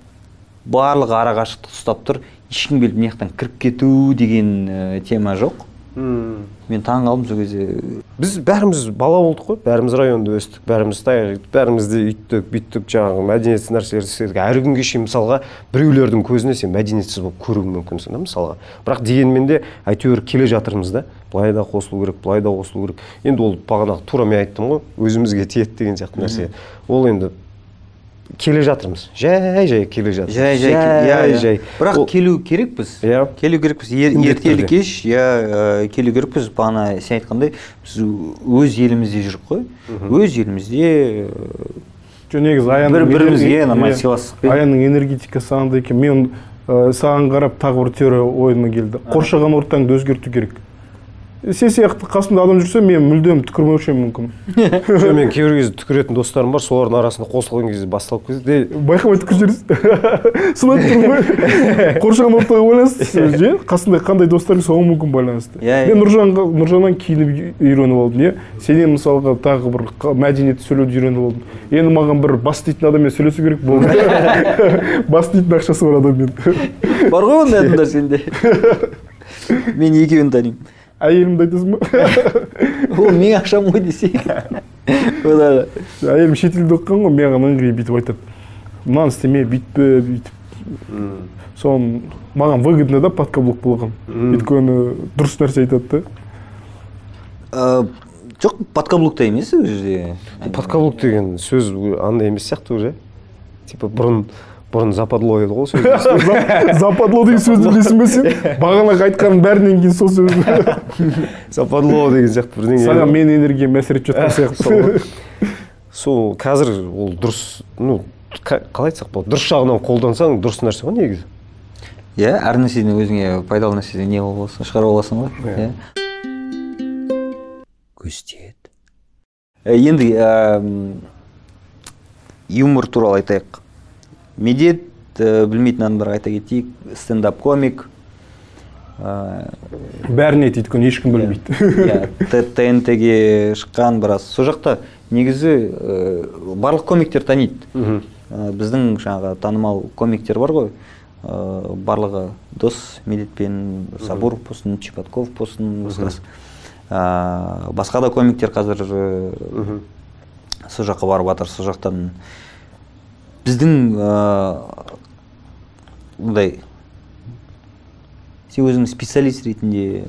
B: барлығы арақашықтық ұстап тұр, ешкім келіп мына жақтан кіріп кету деген тема жоқ. Мен таң қалдым сол кезде.
D: Біз бәріміз бала болдық қой, бәріміз районда өстік, бәріміз таяқ, бәріміз де үйттік, бүйттік, жаңағы мәдениетсіз нәрселерді істедік. Әрі күнге шейін мысалға біреулердің көзіне сен мәдениетсіз болып көруің мүмкінсің да мысалға. Бірақ дегенмен де әйтеуір келе жатырмыз да, былай да қосылу керек, былай да қосылу керек. Енді ол бағанағы тура мен айттым ғой, өзімізге тиеді деген сияқты нәрсе. Ол енді келе жатырмыз. Жай-жай келе жатырмыз. Жай-жай.
B: Бірақ келу керекпіз. Келу керекпіз. Ертелі кеш, келу керекпіз. Бағана сен айтқандай, біз өз елімізде жүрік қой. Өз елімізде
C: бір-бірімізге
B: нормально сыйластықпен.
C: Аянның энергетикасы андай екен. Мен Саған қарап тағы бір теория ойыма келді. Қоршаған ортаңды өзгерту керек. Сен сияқты қасымда адам жүрсе, мен мүлдем түкірмеуші едім мүмкін.
D: Жоқ, мен кейбір кезде түкіретін достарым бар, солардың арасында қосылған кезде басталып кетеді.
C: Байқамай түкіріп жібересіз. Соны айтып тұрмын ғой. Қоршаған ортаға байланысты, қасында қандай достарың, соған мүмкін байланысты. Мен Нұржаннан киініп үйреніп алдым, иә. Сенен мысалға тағы бір мәдениетті сөйлеуді үйреніп алдым. Енді маған бір бас дейтін адаммен сөйлесу керек болды. Бас дейтін ақшасы бар адаммен.
B: Бар ғой ондай адамдар сенде. Мен екеуін танимын.
C: Әйелімді айтасың ба?
B: Ол менің ақшам ғой десе.
C: Әйелім шетелде оқыған ғой, маған ыңғай бүйтіп айтады. Мынаны істеме, бүйтпе, бүйтіп. Соны маған выгодно да подкаблук болған. Өйткені дұрыс нәрсе айтады да.
B: Жоқ, подкаблук та емес ол жерде.
D: Подкаблук деген сөз андай емес сияқты уже. Типа бұрын западло еді ғой сөз.
C: Западло деген сөзді білесің бе сен? Бағанағы айтқанның бәрінен кейін сол сөзді.
D: Западло деген сияқты бірдеңе.
C: Саған мен энергиям әсер етіп жатқан сияқты.
D: Сол қазір ол дұрыс, ну, қалай айтсақ болады, дұрыс жағынан қолдансаң дұрыс нәрсе ғой негізі.
B: Иә, әр нәрседен өзіңе пайдалы нәрседен не болсын, шығарып аласың ғой. Көз тиеді. Енді юмор туралы айтайық. Медет, білмейтін адамдарға айта кетейік, стендап комик.
C: Бәріне айтады, өйткені ешкім білмейді.
B: Иә, ТНТ-ге шыққан біраз. Сол жақта негізі барлық комиктер таниды. Біздің жаңағы танымал комиктер бар ғой. Барлығы дос, Медетпен Сабуров болсын, Чеботков болсын, басқасы. Басқа да комиктер қазір сол жаққа барып жатыр, сол жақтан біздің мындай сен өзің специалист ретінде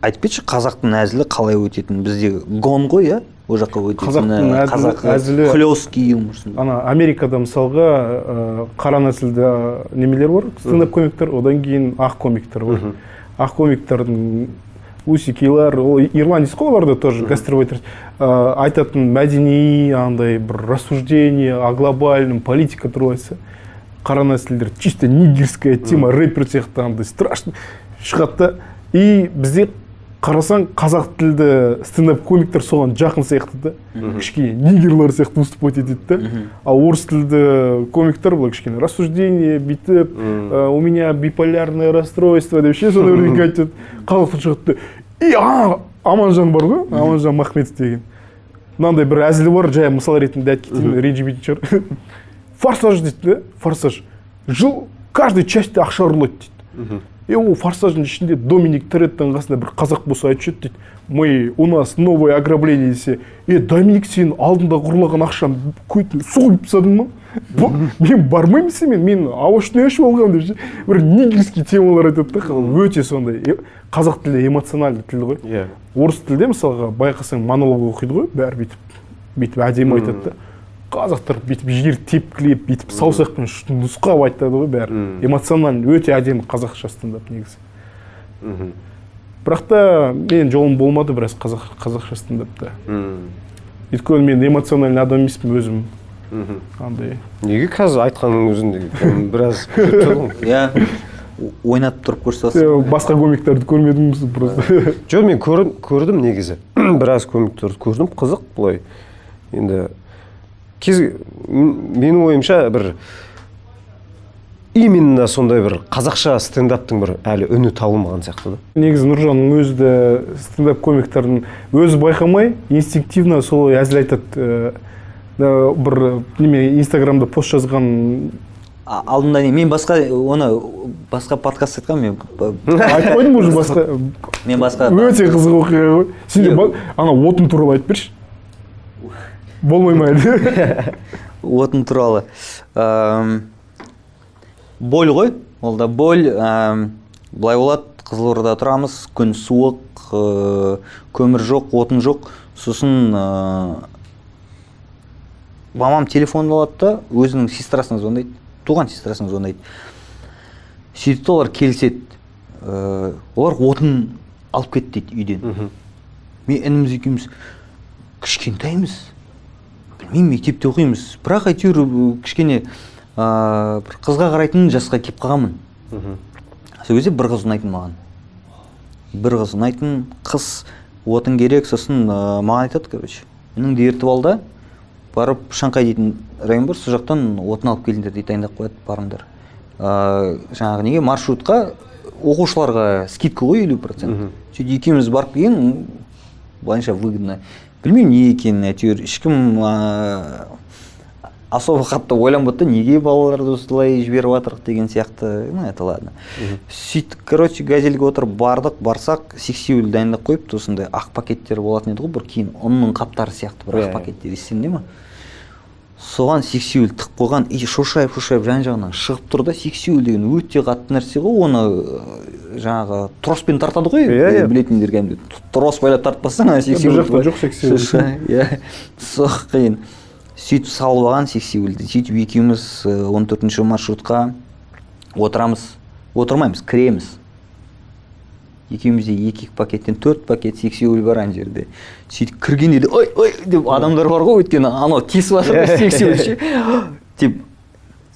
B: айтып кетші, қазақтың әзілі қалай өтетінін. Бізде гон ғой, иә, ол жаққа өтетін
C: қазақтың әзілі
B: хлёсткий юмор.
C: Ана Америкада мысалға қара нәсілді немелер бар, стендап комиктер, одан кейін ақ комиктер бар. Ақ комиктердің Усикилар, ол ирландец қой, олар да тоже гастарбайтер, айтатын мәдени андай бір рассуждение о глобальном, политика туралы айтса, қара нәсілдер чисто нигерская тема, рэпер сияқты андай страшно шығады да. И бізде қарасаң қазақ тілді стендап комиктер соған жақын сияқты да, кішкене нигерлар сияқты выступать етеді да. А орыс тілді комиктер былай кішкене рассуждение бүйтіп, у меня биполярное расстройство деп ше, сондай бірдеңе айтады. Қазақтан шығады да, и Аманжан бар ғой, Аманжан Махметов деген. Мынандай бір әзілі бар, жай мысал ретінде айтып кетейін, ренжімейтін шығар. Форсаж дейді да, форсаж. Жыл каждый частьте ақша ұрлайды дейді. И ол форсаждың ішінде Доминик Торетtoның қасында бір қазақ болса айтып жүреді дейді. Мы, у нас новое ограбление десе, Доминик, сен алдында ұрлаған ақшаны көтіне соғып тастадың ма? Мен бармаймын сенімен, мен ауашын ашып алғанмын деп ше. Бір нигерский темалар айтады да, өте сондай. Қазақ тілі эмоциональды тіл ғой. Орыс тілде мысалға байқасаң монолог оқиды ғой, бәрі бүйтіп әдемі айтады да. Қазақтар бүйтіп жер тепкілеп, бүйтіп саусақпен нұсқап айтады ғой бәрі. Эмоциональный, өте әдемі қазақша стендап негізі. Бірақ та мен жолым болмады біраз қазақша стендапта. Өйткені мен эмоциональный адам емеспін өзім. Андай.
D: Неге қазір айтқанның өзінде біраз
B: Иә, ойнатып тұрып көрсетесің.
C: Басқа комиктерді көрмедім просто.
D: Жоқ, мен көрдім негізі. Біраз комиктерді көрдім, қызық былай. Енді менің ойымша бір именно сондай бір қазақша стендаптың бір әлі үні табылмаған сияқты да.
C: Негізі Нұржанның өзі де стендап комиктердің өзі байқамай инстинктивно солай әзіл айтады. Бір неме Инстаграмда пост жазған
B: алдында не, мен басқа оны басқа подкаст айтқан мен
C: айтып қойдым уже басқа.
B: Мен басқа
C: өте қызық оқиға ғой. Сен де ана отын туралы айтып берші. Болмай ма әлі?
B: Отын туралы. Боль ғой, ол да боль. Былай болады, Қызылордада тұрамыз, күн суық, көмір жоқ, отын жоқ. Сосын мамам телефонды алады да, өзінің сестрасына звондайды, туған сестрасына звондайды. Сөйтіп олар келіседі. Олар отын алып кетті дейді үйден. Мен ініміз екеуміз кішкентаймыз, білмеймін, мектепте оқимыз, бірақ әйтеуір кішкене Бір қызға қарайтын жасқа келіп қалғанмын. Сол кезде бір қыз ұнайтын маған. Бір қыз ұнайтын, қыз отын керек, сосын маған айтады, короче, ініңді ертіп ал да, барып Шанхай дейтін район бар, сол жақтан отын алып келіңдер дейді, дайындап қояды, барыңдар. Жаңағы неге маршрутқа оқушыларға скидка ғой 50%. Сөйтіп екеуміз барып келген, былайынша выгодно. Білмеймін не екенін, әйтеуір ешкім особо қатты ойланбады да, неге балаларды осылай жіберіп жатырық деген сияқты. Ну, это ладно. Сөйтіп, короче, газельге отырып бардық, барсақ, сексеуіл дайындап қойыпты, осындай ақ пакеттер болатын еді ғой, бір кейін ұнның қаптары сияқты бір ақ пакеттер, есіңде ме? Соған сексеуіл тығып қойған, и шошайып жан жағынан шығып тұр да. Сексеуіл деген өте қатты нәрсе ғой, оны жаңағы троспен тартады ғой, білетіндер кәдімгідей. Трос байлап тартпасаң, ана сексеуіл.
C: Бұл жақта жоқ сексеуіл.
B: Иә, сол қиын. Сөйтіп салып алған сексеуілді. Сөйтіп екеуміз 14-ші маршрутқа отырамыз, отырмаймыз, кіреміз. Екеумізде екі пакеттен 4 пакет сексеуіл бар ана жерде. Сөйтіп кірген еді, ой, ой деп адамдар бар ғой, өйткені анау тесіп жатыр ғой сексеуіл ше. Деп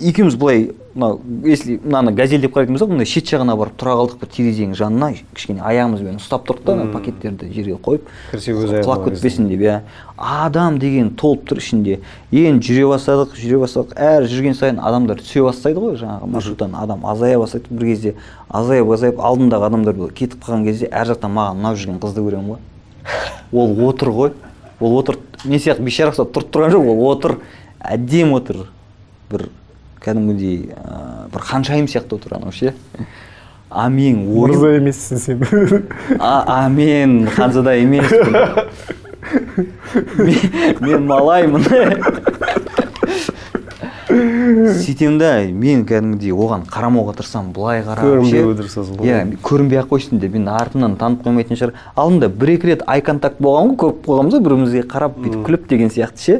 B: екеуміз былай, мынау, если мынаны газель деп қарайтын болсақ, мындай шет жағына барып тұра қалдық бір терезенің жанына, кішкене аяғымызбен ұстап тұрдық та, ана пакеттерді жерге қойып, құлап кетпесін деп, иә. Адам деген толып тұр ішінде. Енді жүре бастадық, жүре бастадық. Әр жүрген сайын адамдар түсе бастайды ғой, жаңағы маршруттан адам азая бастайды. Бір кезде азайып, азайып, алдымдағы адамдар кетіп қалған кезде әр жақтан маған ұнап жүрген қызды көремін ғой. Ол отыр ғой. Ол отыр, мен сияқты бейшара ұқсап тұрып тұрған жоқ, ол отыр, әдемі отыр. Бір кәдімгідей бір ханшайым сияқты отыр анау ше. А мен ойым...
C: Мырза емессің сен.
B: А мен ханзада емеспін. Мен малаймын. Сөйтем да, мен кәдімгідей оған қарамауға тырысамын, былай қарап.
D: Көрінбей отырсасың ғой.
B: Иә, көрінбей ақ қойсын деп, мен артымнан танып қоймайтын шығар. Алдында бір-екі рет ай контакт болған ғой, көріп қойғанбыз ғой, бірімізге қарап бүйтіп күліп деген сияқты ше.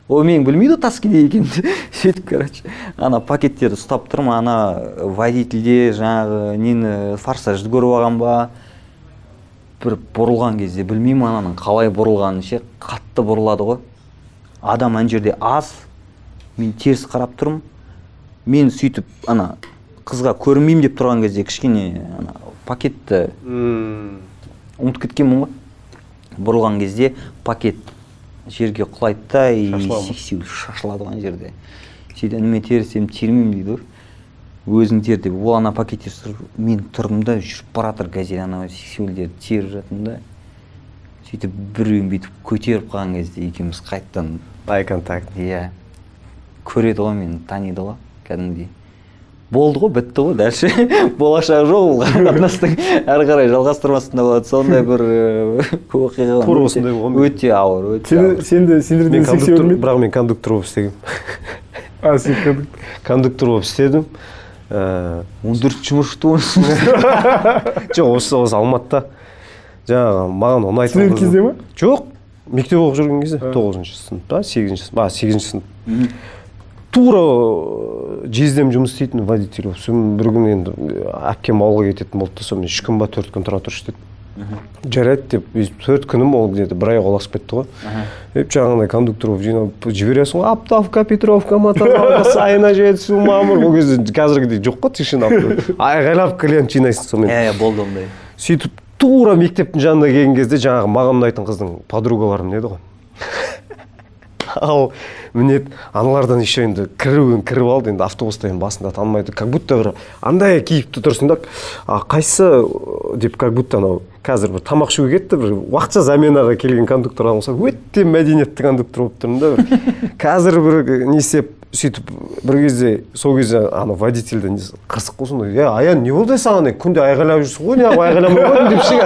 B: Ол мен білмейді тас кедей екенімді. Сөйтіп, короче, ана пакеттерді ұстап тұрмын, ана водительде жаңағы нені форсажды көріп алған ба, бір бұрылған кезде білмеймін ананың қалай бұрылғанын ше, қатты бұрылады ғой. Адам ана жерде аз, мен теріс қарап тұрмын. Мен сөйтіп ана қызға көрінбеймін деп тұрған кезде кішкене ана пакетті ұмытып кеткенмін ғой. Бұрылған кезде пакет жерге құлайды да, и сексеуіл шашылады ғой ана жерде. Сөйтіп ініме терсем термеймін дейді ғой. Өзің тер деп. Ол ана пакетте тұр, мен тұрдым да, жүріп бара жатыр газель, ана сексеуілдерді теріп жатырмын да. Сөйтіп біреуін бүйтіп көтеріп қалған кезде екеуміз қайтадан
D: ай контакт.
B: Иә. Көреді ғой мені, таниды ғой кәдімгідей. Болды ғой, бітті ғой, дальше болашағы жоқ ол қарым-қатынастың әрі қарай жалғастырмасын да болады. Сондай бір оқиға.
D: Тура осындай болған.
B: Өте ауыр, өте ауыр.
C: Сен де сендерден сексеуіл ме?
D: Бірақ мен кондуктор болып істегенмін.
C: А, сен кондуктор.
D: Кондуктор болып істедім.
B: 14-ші маршрутта болсын.
D: Жоқ, осы Алматыда. Жаңағы маған ұнайтын.
C: Студент кезде ме?
D: Жоқ, мектеп оқып жүрген кезде, 9-шы сыныпта, 8-ші сынып, 8-ші сынып. Тура жездем жұмыс істейтін водитель болып. Сосын бір күні енді әпкем ауылға кететін болды да, сонымен 3 күн ба 4 күн тұра тұршы деді. Жарайды деп, 4 күнім ол где-то бір айға ұласып кетті ғой. Деп жаңағындай кондуктор болып жинап жібересің ғой, Аптавка, Петровка, Мотозаводка, Сайына, Жетісу, Мамыр. Ол кезде қазіргідей жоқ қой тишина. Айғайлап клиент жинайсың сонымен.
B: Иә, болды ондай.
D: Сөйтіп тура мектептің жанына келген кезде жаңағы маған ұнайтын қыздың подругалары мінеді ғой. Ал мінет аналардан еще енді кіруін кіріп алды, енді автобуста енді басында танымайды, как будто бір андай кейіпті тұрсың да, қайсы деп, как будто анау қазір бір тамақ ішуге кетті, бір уақытша заменаға келген кондуктор болса, өте мәдениетті кондуктор болып тұрмын да бір. Қазір бір не істеп, сөйтіп бір кезде, сол кезде ана водительді қырсық қой сондай, е, Аян, не болды саған, күнде айғайлап жүрсің ғой, неғып айғайламай қойдың деп ше.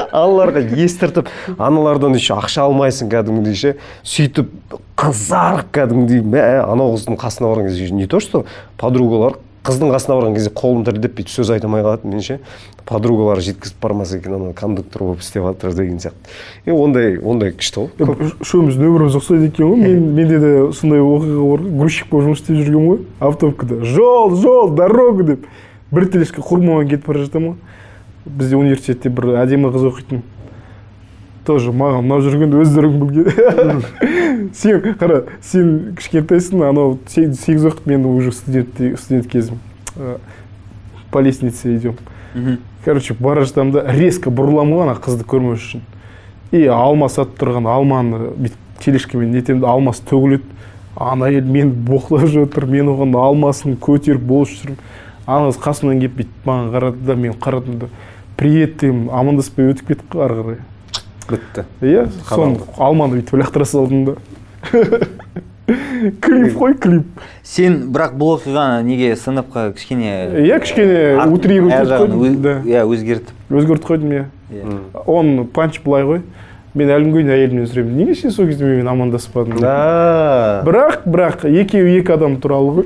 D: Аналарға естіртіп, аналардан еще ақша алмайсың кәдімгідей ше, сөйтіп қызарып кәдімгідей, мә, анау қыздың қасына барған кезде, не то что подругалар, қыздың қасына барған кезде қолым дірілдеп бүйтіп сөз айта алмай қалады мен ше, подругалары жеткізіп бармаса екен, анау кондуктор болып істеп жатыр деген сияқты. Ондай күшті ғой.
C: Үшеуміздің өміріміз ұқсайды екен ғой. Менде де сондай оқиға бар, грузчик болып жұмыс істеп жүргенмін ғой, автовкада. Жол, жол, дорога деп бір тележка құрмамен кетіп бара жатамын ғой. Бізде университетте бір әдемі қыз оқитын. Тоже маған ұнап жүрген, өздерің білген. Сен қара, сен кішкентайсың, анау 8 оқып, мен уже студент кезім. По лестнице идем. Короче, бара жатамын да, резко бұрыламын ғой ана қызды көрмеу үшін. И алма сатып тұрған, алманы бүйтіп тележкамен нетемін, алмасы төгіледі. Ана әйел мені боқтап жатыр, мен оған алмасын көтеріп болып жүрмін. Ана қыз қасымнан келіп бүйтіп маған қарады да, мен қарадым да, привет деймін, амандаспай өтіп кеттік қой ары қарай.
D: Бітті.
C: Иә, соны алманы бүйтіп лақтыра салдым да. Клип қой, клип.
B: Сен бірақ бұл оқиғаны неге сыныпқа кішкене
C: Иә, кішкене утрировать етіп қойдым, да.
B: Иә, өзгертіп.
C: Өзгертіп қойдым, иә. Он панч былай ғой. Мен әлі күнге дейін әйелімнен сұраймын, неге сен сол кезде менімен амандаспадың? Бірақ екеуі екі адам туралы ғой.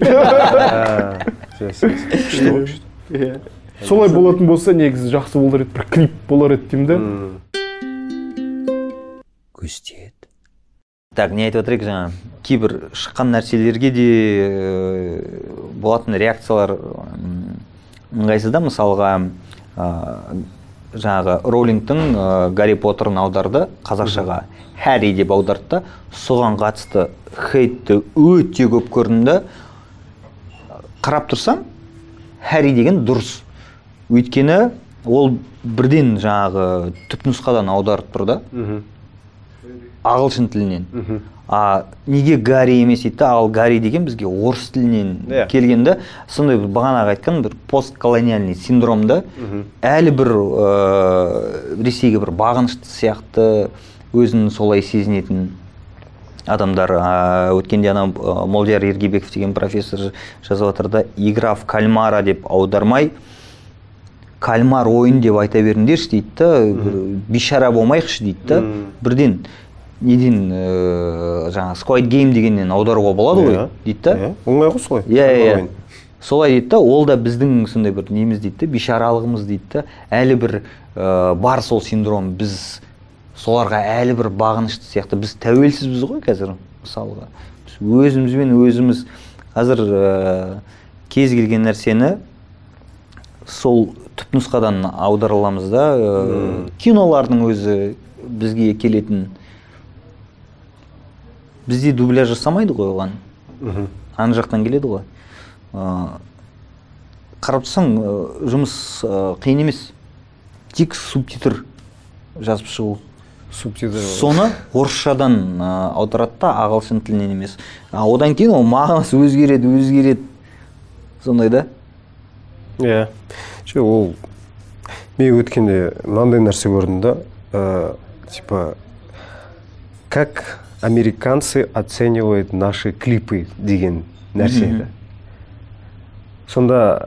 D: Күшті ғой, күшті.
C: Иә. Солай болатын болса, негізі жақсы болар еді, бір клип болар еді деймін да.
B: Көз тиеді. Так, не айтып отыр едік жаңа? Кейбір шыққан нәрселерге де болатын реакциялар ыңғайсыз да. Мысалға, жаңағы Роулингтің Гарри Поттерін аударды қазақшаға, Харри деп аударды да, соған қатысты хейтті өте көп көрдім да. Қарап тұрсам, Харри деген дұрыс. Өйткені ол бірден жаңағы түпнұсқадан аударып тұр да. Ағылшын тілінен. А неге Гарри емес дейді, ал Гарри деген бізге орыс тілінен келген да. Сондай бір бағанағы айтқан бір постколониальный синдром да. Әлі бір Ресейге бір бағынышты сияқты өзін солай сезінетін адамдар. Өткенде ана Молдияр Ергебеков деген профессор жазып жатыр да, игра в кальмара деп аудармай, кальмар ойын деп айта беріңдерші дейді да, бейшара болмайықшы дейді да. Бірден неден жаңа Squid Game дегеннен аударуға болады ғой дейді да.
D: Оңай ғой солай.
B: Иә, солай дейді да. Ол да біздің сондай бір неміз дейді да, бейшаралығымыз дейді да. Әлі бір бар сол синдром, біз соларға әлі бір бағынышты сияқты. Біз тәуелсізбіз ғой қазір, мысалға. Біз өзімізбен өзіміз қазір кез келген нәрсені сол түпнұсқадан аудара аламыз да. Кинолардың өзі бізге келетін, бізде дубляж жасамайды ғой оған. Ана жақтан келеді ғой. Қарап тұрсаң, жұмыс қиын емес. Тек субтитр жазып шығу.
D: Субтитр.
B: Соны орысшадан аударады да, ағылшын тілінен емес. Одан кейін ол мағынасы өзгереді, өзгереді. Сондай да?
D: Иә. Ол мен өткенде мынандай нәрсе көрдім да, типа как американцы оценивают наши клипы деген нәрсе еді. Сонда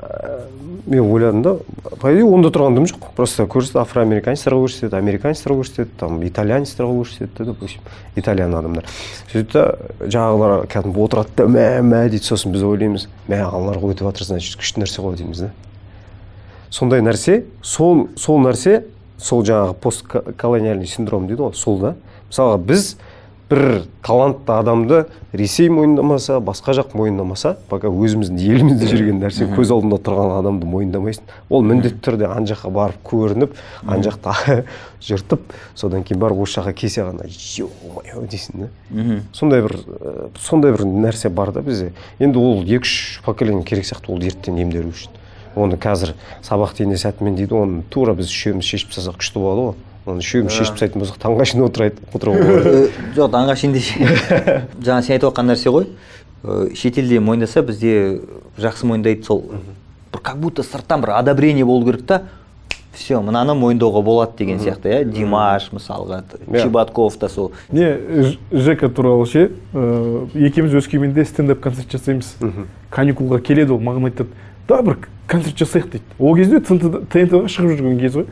D: мен ойладым да, по идее онда тұрған дым жоқ. Просто көрсетеді, афроамериканецтарға көрсетеді, американецтарға көрсетеді, там итальянецтарға көрсетеді, допустим, итальян адамдар. Сөйтіп та жаңағылар кәдімгі отырады да, мә, мә дейді, сосын біз ойлаймыз, мә, аналарға өтіп жатыр, значит, күшті нәрсе ғой дейміз да. Сондай нәрсе, сол нәрсе, сол жаңағы постколониальный синдром дейді ғой, сол да. Мысалға біз бір талантты адамды Ресей мойындамаса, басқа жақ мойындамаса, пока өзіміздің елімізде жүрген нәрсе көз алдында тұрған адамды мойындамайсың. Ол міндетті түрде ан жаққа барып көрініп, ан жақта жыртып, содан кейін барып осы жаққа келсе ғана ё-моё дейсің да. Сондай бір нәрсе бар да бізде. Енді ол 2-3 поколение керек сияқты ол дерттен емделу үшін. Оны қазір сабақ тиіне сәтімен дейді, оны тура біз үшеуміз шешіп тастасақ күшті болады ғой. Оны үшеуміз шешіп тастайтын болсақ, таңға шейін отыруға болады.
B: Жоқ, таңға шейін де. Жаңа сен айтып отқан нәрсе ғой. Шетелде мойындаса, бізде жақсы мойындайды сол. Бір как будто сырттан бір одобрение болу керек та. Все, мынаны мойындауға болады деген сияқты, иә? Димаш мысалға, Чебатков та сол.
C: Не, Жека туралы ше, екеуміз Өскеменде стендап концерт жасаймыз. Каникулға келеді ол, маған айтады, да бір концерт жасайық дейді. Ол кезде ТНТ-ға шығып жүрген кез ғой.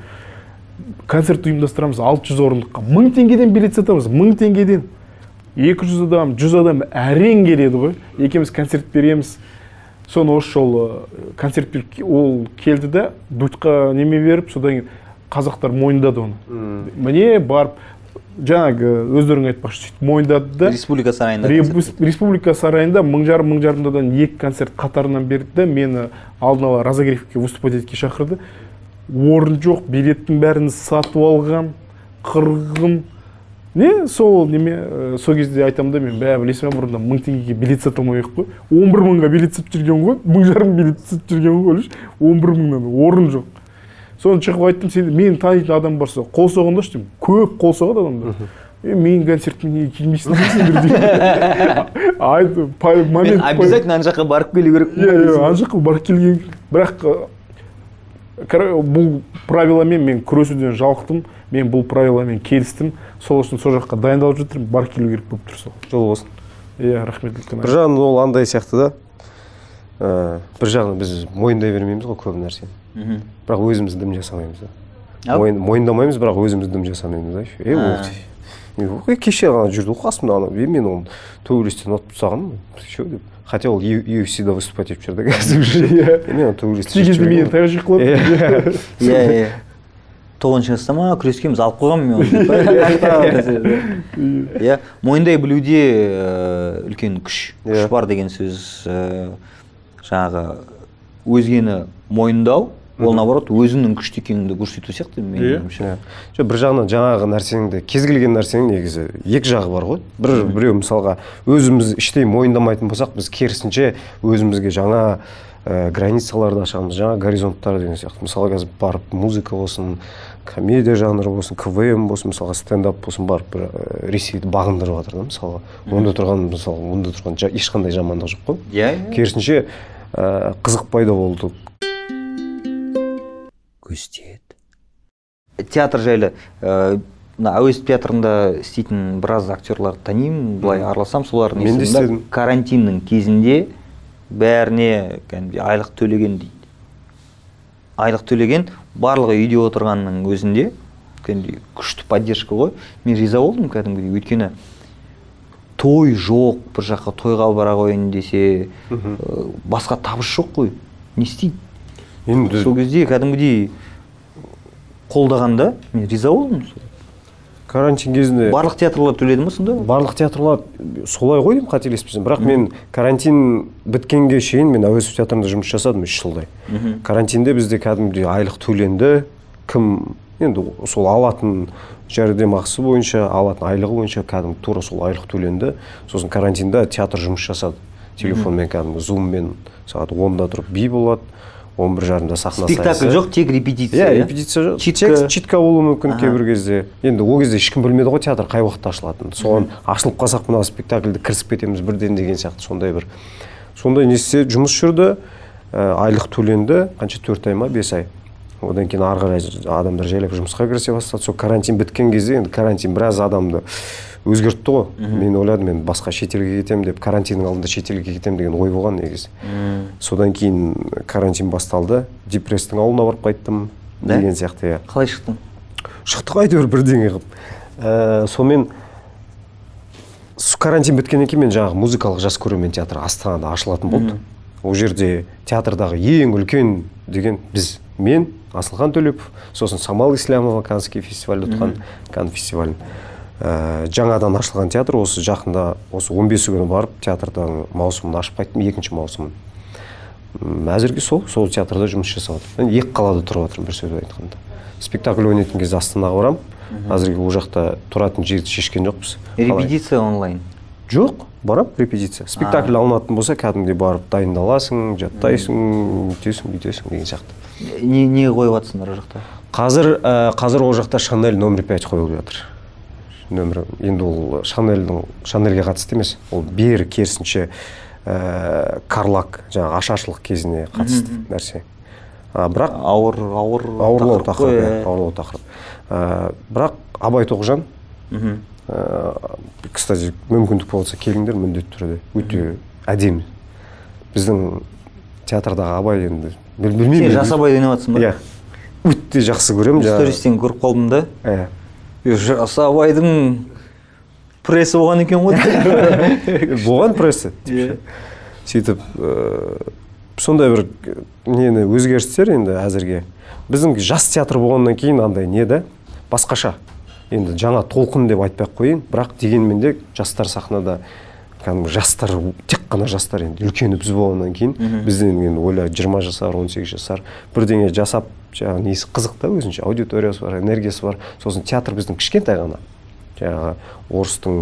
C: Концерт ұйымдастырамыз 600 орындыққа. 1000 теңгеден билет сатамыз, 1000 теңгеден. 200 адам, 100 адам әрең келеді ғой. Екеуміз концерт береміз. Соны осы жолы концерт беріп, ол келді да, Дудьқа неме беріп, содан кейін қазақтар мойындады оны. Міне барып, жаңағы өздерің айтпақшы, сөйтіп мойындады да.
B: Республика сарайында.
C: Республика сарайында 1500-1500-дан 2 концерт қатарынан берді да, мені алдын ала разогревке выступать етке шақырды. Орын жоқ, билеттің бәрін сатып алған, қырғын. Не сол неме, сол кезде айтамын да, мен бә білесің бе, бұрында 1000 теңгеге билет сата алмай ақ қой. 11 мыңға билет сатып жүрген ғой, 1500 билет сатып жүрген ғой, 11 мыңнан орын жоқ. Соны шығып айттым, сен мені танитын адам барса, қол соғыңдаршы деймін. Көп қол соғады адамдар. Менің концертіме неге келмейсің дейсіңдер деймін. Момент.
B: Обязательно ана жаққа барып келу керек.
C: Иә, ана жаққа барып келген. Бірақ бұл правиламен мен күресуден жалықтым, мен бұл правиламен келістім. Сол үшін сол жаққа дайындалып жатырмын, барып келу керек болып тұр сол.
D: Жол болсын.
C: Иә, рахмет үлкен.
D: Бір жағынан ол андай сияқты да. Бір жағынан біз мойындай бермейміз ғой көп нәрсені. Бірақ өзіміз дым жасамаймыз да. Мойындамаймыз, бірақ өзіміз дым жасамаймыз да. Ол кеше ғана жүрді ғой қасымда ана, мен оны төбелестен ұтып тастағанмын. Ше деп. Хотя ол UFC-да выступать етіп жүрді қазір уже. Мен оны төбелестен.
C: Кезде мені таяқ жеп қалады.
B: Иә, иә. 9-шы класста ма күрескенбіз, алып қойғанмын мен оны. Иә, мойындай білуде үлкен күш бар деген сөз. Жаңағы өзгені мойындау, ол наоборот өзіңнің күшті екеніңді көрсету сияқты менің ойымша.
D: Жоқ, бір жағынан жаңағы нәрсеңді, кез келген нәрсенің негізі екі жағы бар ғой. Біреу мысалға өзіміз іштей мойындамайтын болсақ, біз керісінше өзімізге жаңа границаларды ашамыз, жаңа горизонттар деген сияқты. Мысалға қазір барып музыка болсын, комедия жанры болсын, КВМ болсын, мысалға стендап болсын, барып бір Ресейді бағындырып жатыр да мысалға. Онда тұрған, мысалы, онда тұрған ешқандай жамандық жоқ қой.
B: Иә.
D: Керісінше қызық пайда болды.
B: Көздет. Театр жайлы, мына Әуезов театрында істейтін біраз актерларды танимын, былай араласам, солардың есімінде карантиннің кезінде бәріне кәдімгідей айлық төлеген дейді. Айлық төлеген, барлығы үйде отырғанның өзінде кәдімгідей күшті поддержка ғой. Мен риза болдым кәдімгідей, өйткені той жоқ, бір жаққа тойға бара қояйын десе, басқа табыс жоқ қой. Не істейді?
D: Енді
B: сол кезде кәдімгідей қолдағанда мен риза болдым.
D: Карантин кезінде
B: барлық театрлар төледі ме сонда?
D: Барлық театрлар солай ғой деймін, қателеспесем. Бірақ мен карантин біткенге шейін мен Әуезов театрында жұмыс жасадым 3 жылдай. Карантинде бізде кәдімгідей айлық төленді. Кім енді сол алатын жәрдемақысы бойынша, алатын айлығы бойынша кәдімгі тура сол айлық төленді. Сосын карантинда театр жұмыс жасады. Телефонмен кәдімгі зуммен сағат 10-да тұрып би болады. 11:30-да сахна сайысы.
B: Спектакль жоқ, тек репетиция.
D: Иә, репетиция жоқ. Текст читка болуы мүмкін кейбір кезде. Енді ол кезде ешкім білмеді ғой театр қай уақытта ашылатынын. Соған ашылып қалсақ мына спектакльді кірісіп кетеміз бірден деген сияқты сондай бір. Сондай несе жұмыс жүрді, айлық төленді, қанша 4 ай ма, 5 ай. Одан кейін ары қарай адамдар жайлап жұмысқа кірісе бастады. Сол карантин біткен кезде, енді карантин біраз адамды өзгертті ғой. Мен ойладым, мен басқа шетелге кетемін деп, карантиннің алдында шетелге кетемін деген ой болған негізі. Содан кейін карантин басталды, депресстің ауылына барып қайттым деген сияқты. Иә.
B: Қалай шықтың?
D: Шықтық әйтеуір бірдеңе қылып. Сонымен карантин біткеннен кейін мен жаңағы музыкалық жас көрермен театры Астанада ашылатын болды. Ол жерде театрдағы ең үлкен деген біз, мен, Асылхан Төлепов, сосын Самал Ислямова Каннский фестивальді ұтқан, Канн фестивалін. Жаңадан ашылған театр, осы жақында, осы 15 күні барып театрдан маусымын ашып қайттым, екінші маусымын. Әзірге сол театрда жұмыс жасап жатырмын. Мен екі қалада тұрып жатырмын, бір сөзбен айтқанда. Спектакль ойнайтын кезде Астанаға барамын. Әзірге ол жақта тұратын жерді шешкен жоқпыз.
B: Репетиция онлайн?
D: Жоқ, барам репетиция. Спектакль алынатын болса, кәдімгідей барып дайындаласың, жаттайсың, үйтесің, бүйтесің деген сияқты.
B: Не қойып жатсыңдар ол жақта?
D: Қазір ол жақта Шанель номер 5 қойылып жатыр. Нөмірі, енді ол Шанельге қатысты емес, ол бері керісінше Карлак, жаңағы ашаршылық кезіне қатысты нәрсе. Бірақ ауырлау тақырып, ауырлау тақырып. Бірақ Абай Тоғжан, кстати, мүмкіндік болса келіңдер міндетті түрде, өте әдемі. Біздің театрдағы Абай енді білмеймін.
B: Сен жас Абайды ойнап жатсың ба?
D: Иә. Өте жақсы көремін.
B: Стористен көріп қалдым да.
D: Иә.
B: Жас Абайдың пресі болған екен ғой.
D: Болған пресі. Сөйтіп, сондай бір нені өзгерістер енді әзірге. Біздің жас театр болғаннан кейін андай не да, басқаша. Енді жаңа толқын деп айтпай ақ қояйын, бірақ дегенмен де жастар сахнада кәдімгі жастар, тек қана жастар енді үлкені біз болғаннан кейін бізден енді ойла 20 жасар, 18 жасар бірдеңе жасап, жаңағы несі қызық та өзінше, аудиториясы бар, энергиясы бар. Сосын театр біздің кішкентай ғана. Жаңағы орыстың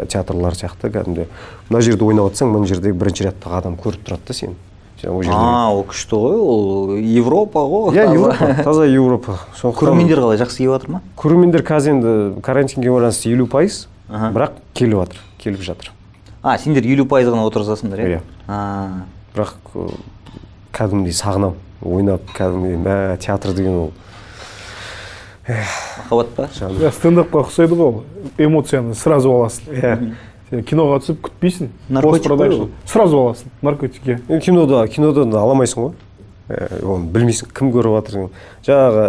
D: театрлары сияқты кәдімгідей. Мына жерде ойнап жатсаң, мына жердегі бірінші рядтағы адам көріп тұрады да сені.
B: Ол күшті ғой, ол Европа ғой.
D: Иә, Европа, таза Европа.
B: Көрермендер қалай, жақсы келіп жатыр ма?
D: Көрермендер қазір енді карантинге байланысты 50%, бірақ келіп жатыр, келіп жатыр.
B: Сендер 50% ғана отырғызасыңдар, иә?
D: Иә. Бірақ кәдімгідей сағынамын, ойнап кәдімгідей, театр деген ол.
B: Махаббат па?
C: Стендапқа ұқсайды ғой, эмоцияны сразу аласың.
D: Иә.
C: Сен киноға түсіп күтпейсің,
B: наркотик
C: постпродакшн сразу аласың, наркотик.
D: Кинода да аламайсың ғой. Оны білмейсің, кім көріп жатыр. Жаңағы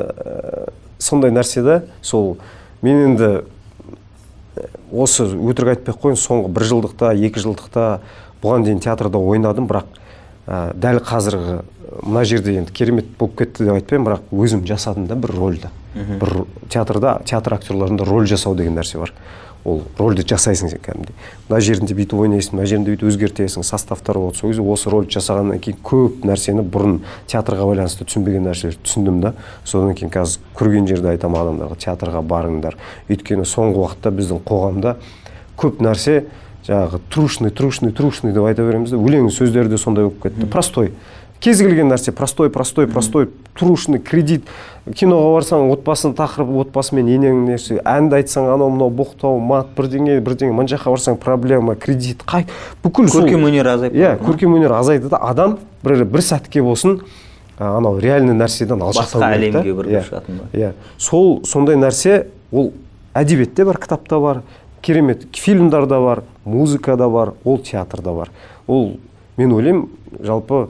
D: сондай нәрсе да, сол мен енді осы өтірік айтпай ақ қояйын, соңғы 1 жылдықта, 2 жылдықта бұған дейін театрда ойнадым, бірақ дәл қазіргі мына жерде енді керемет болып кетті деп айтпаймын, бірақ өзім жасадым да бір рольді. Бір театрда, театр актерларында роль жасау деген нәрсе бар. Ол рольді жасайсың сен кәдімгідей. Мына жерінде бүйтіп ойнайсың, мына жерінде бүйтіп өзгертесің, составтар болады. Сол кезде осы рольді жасағаннан кейін көп нәрсені бұрын театрға байланысты түсінбеген нәрселерді түсіндім да. Содан кейін қазір көрген жерде айтамын адамдарға, театрға барыңдар. Өйткені соңғы уақытта біздің қоғамда көп нәрсе жаңағы трушный, трушный, трушный деп айта береміз да. Өлең сөздері де сондай болып кетті. Простой. Кез келген нәрсе простой, простой, простой, трушный, кредит. Киноға барсаң, отбасының тақырыбы, отбасымен енеңнің несі, әнді айтсаң, анау мынау боқтау, мат, бірдеңе, бірдеңе, мына жаққа барсаң проблема, кредит, қай, бүкіл сол.
B: Көркем өнер азайып.
D: Иә, көркем өнер азайды да, адам бір сәтке болсын, анау реальный нәрседен алшақтау керек та.
B: Басқа әлемге бір шығатын ба?
D: Иә. Сол сондай нәрсе, ол әдебиетте бар, кітапта бар, керемет фильмдарда бар, музыкада бар, ол театрда бар. Ол мен ойлаймын, жалпы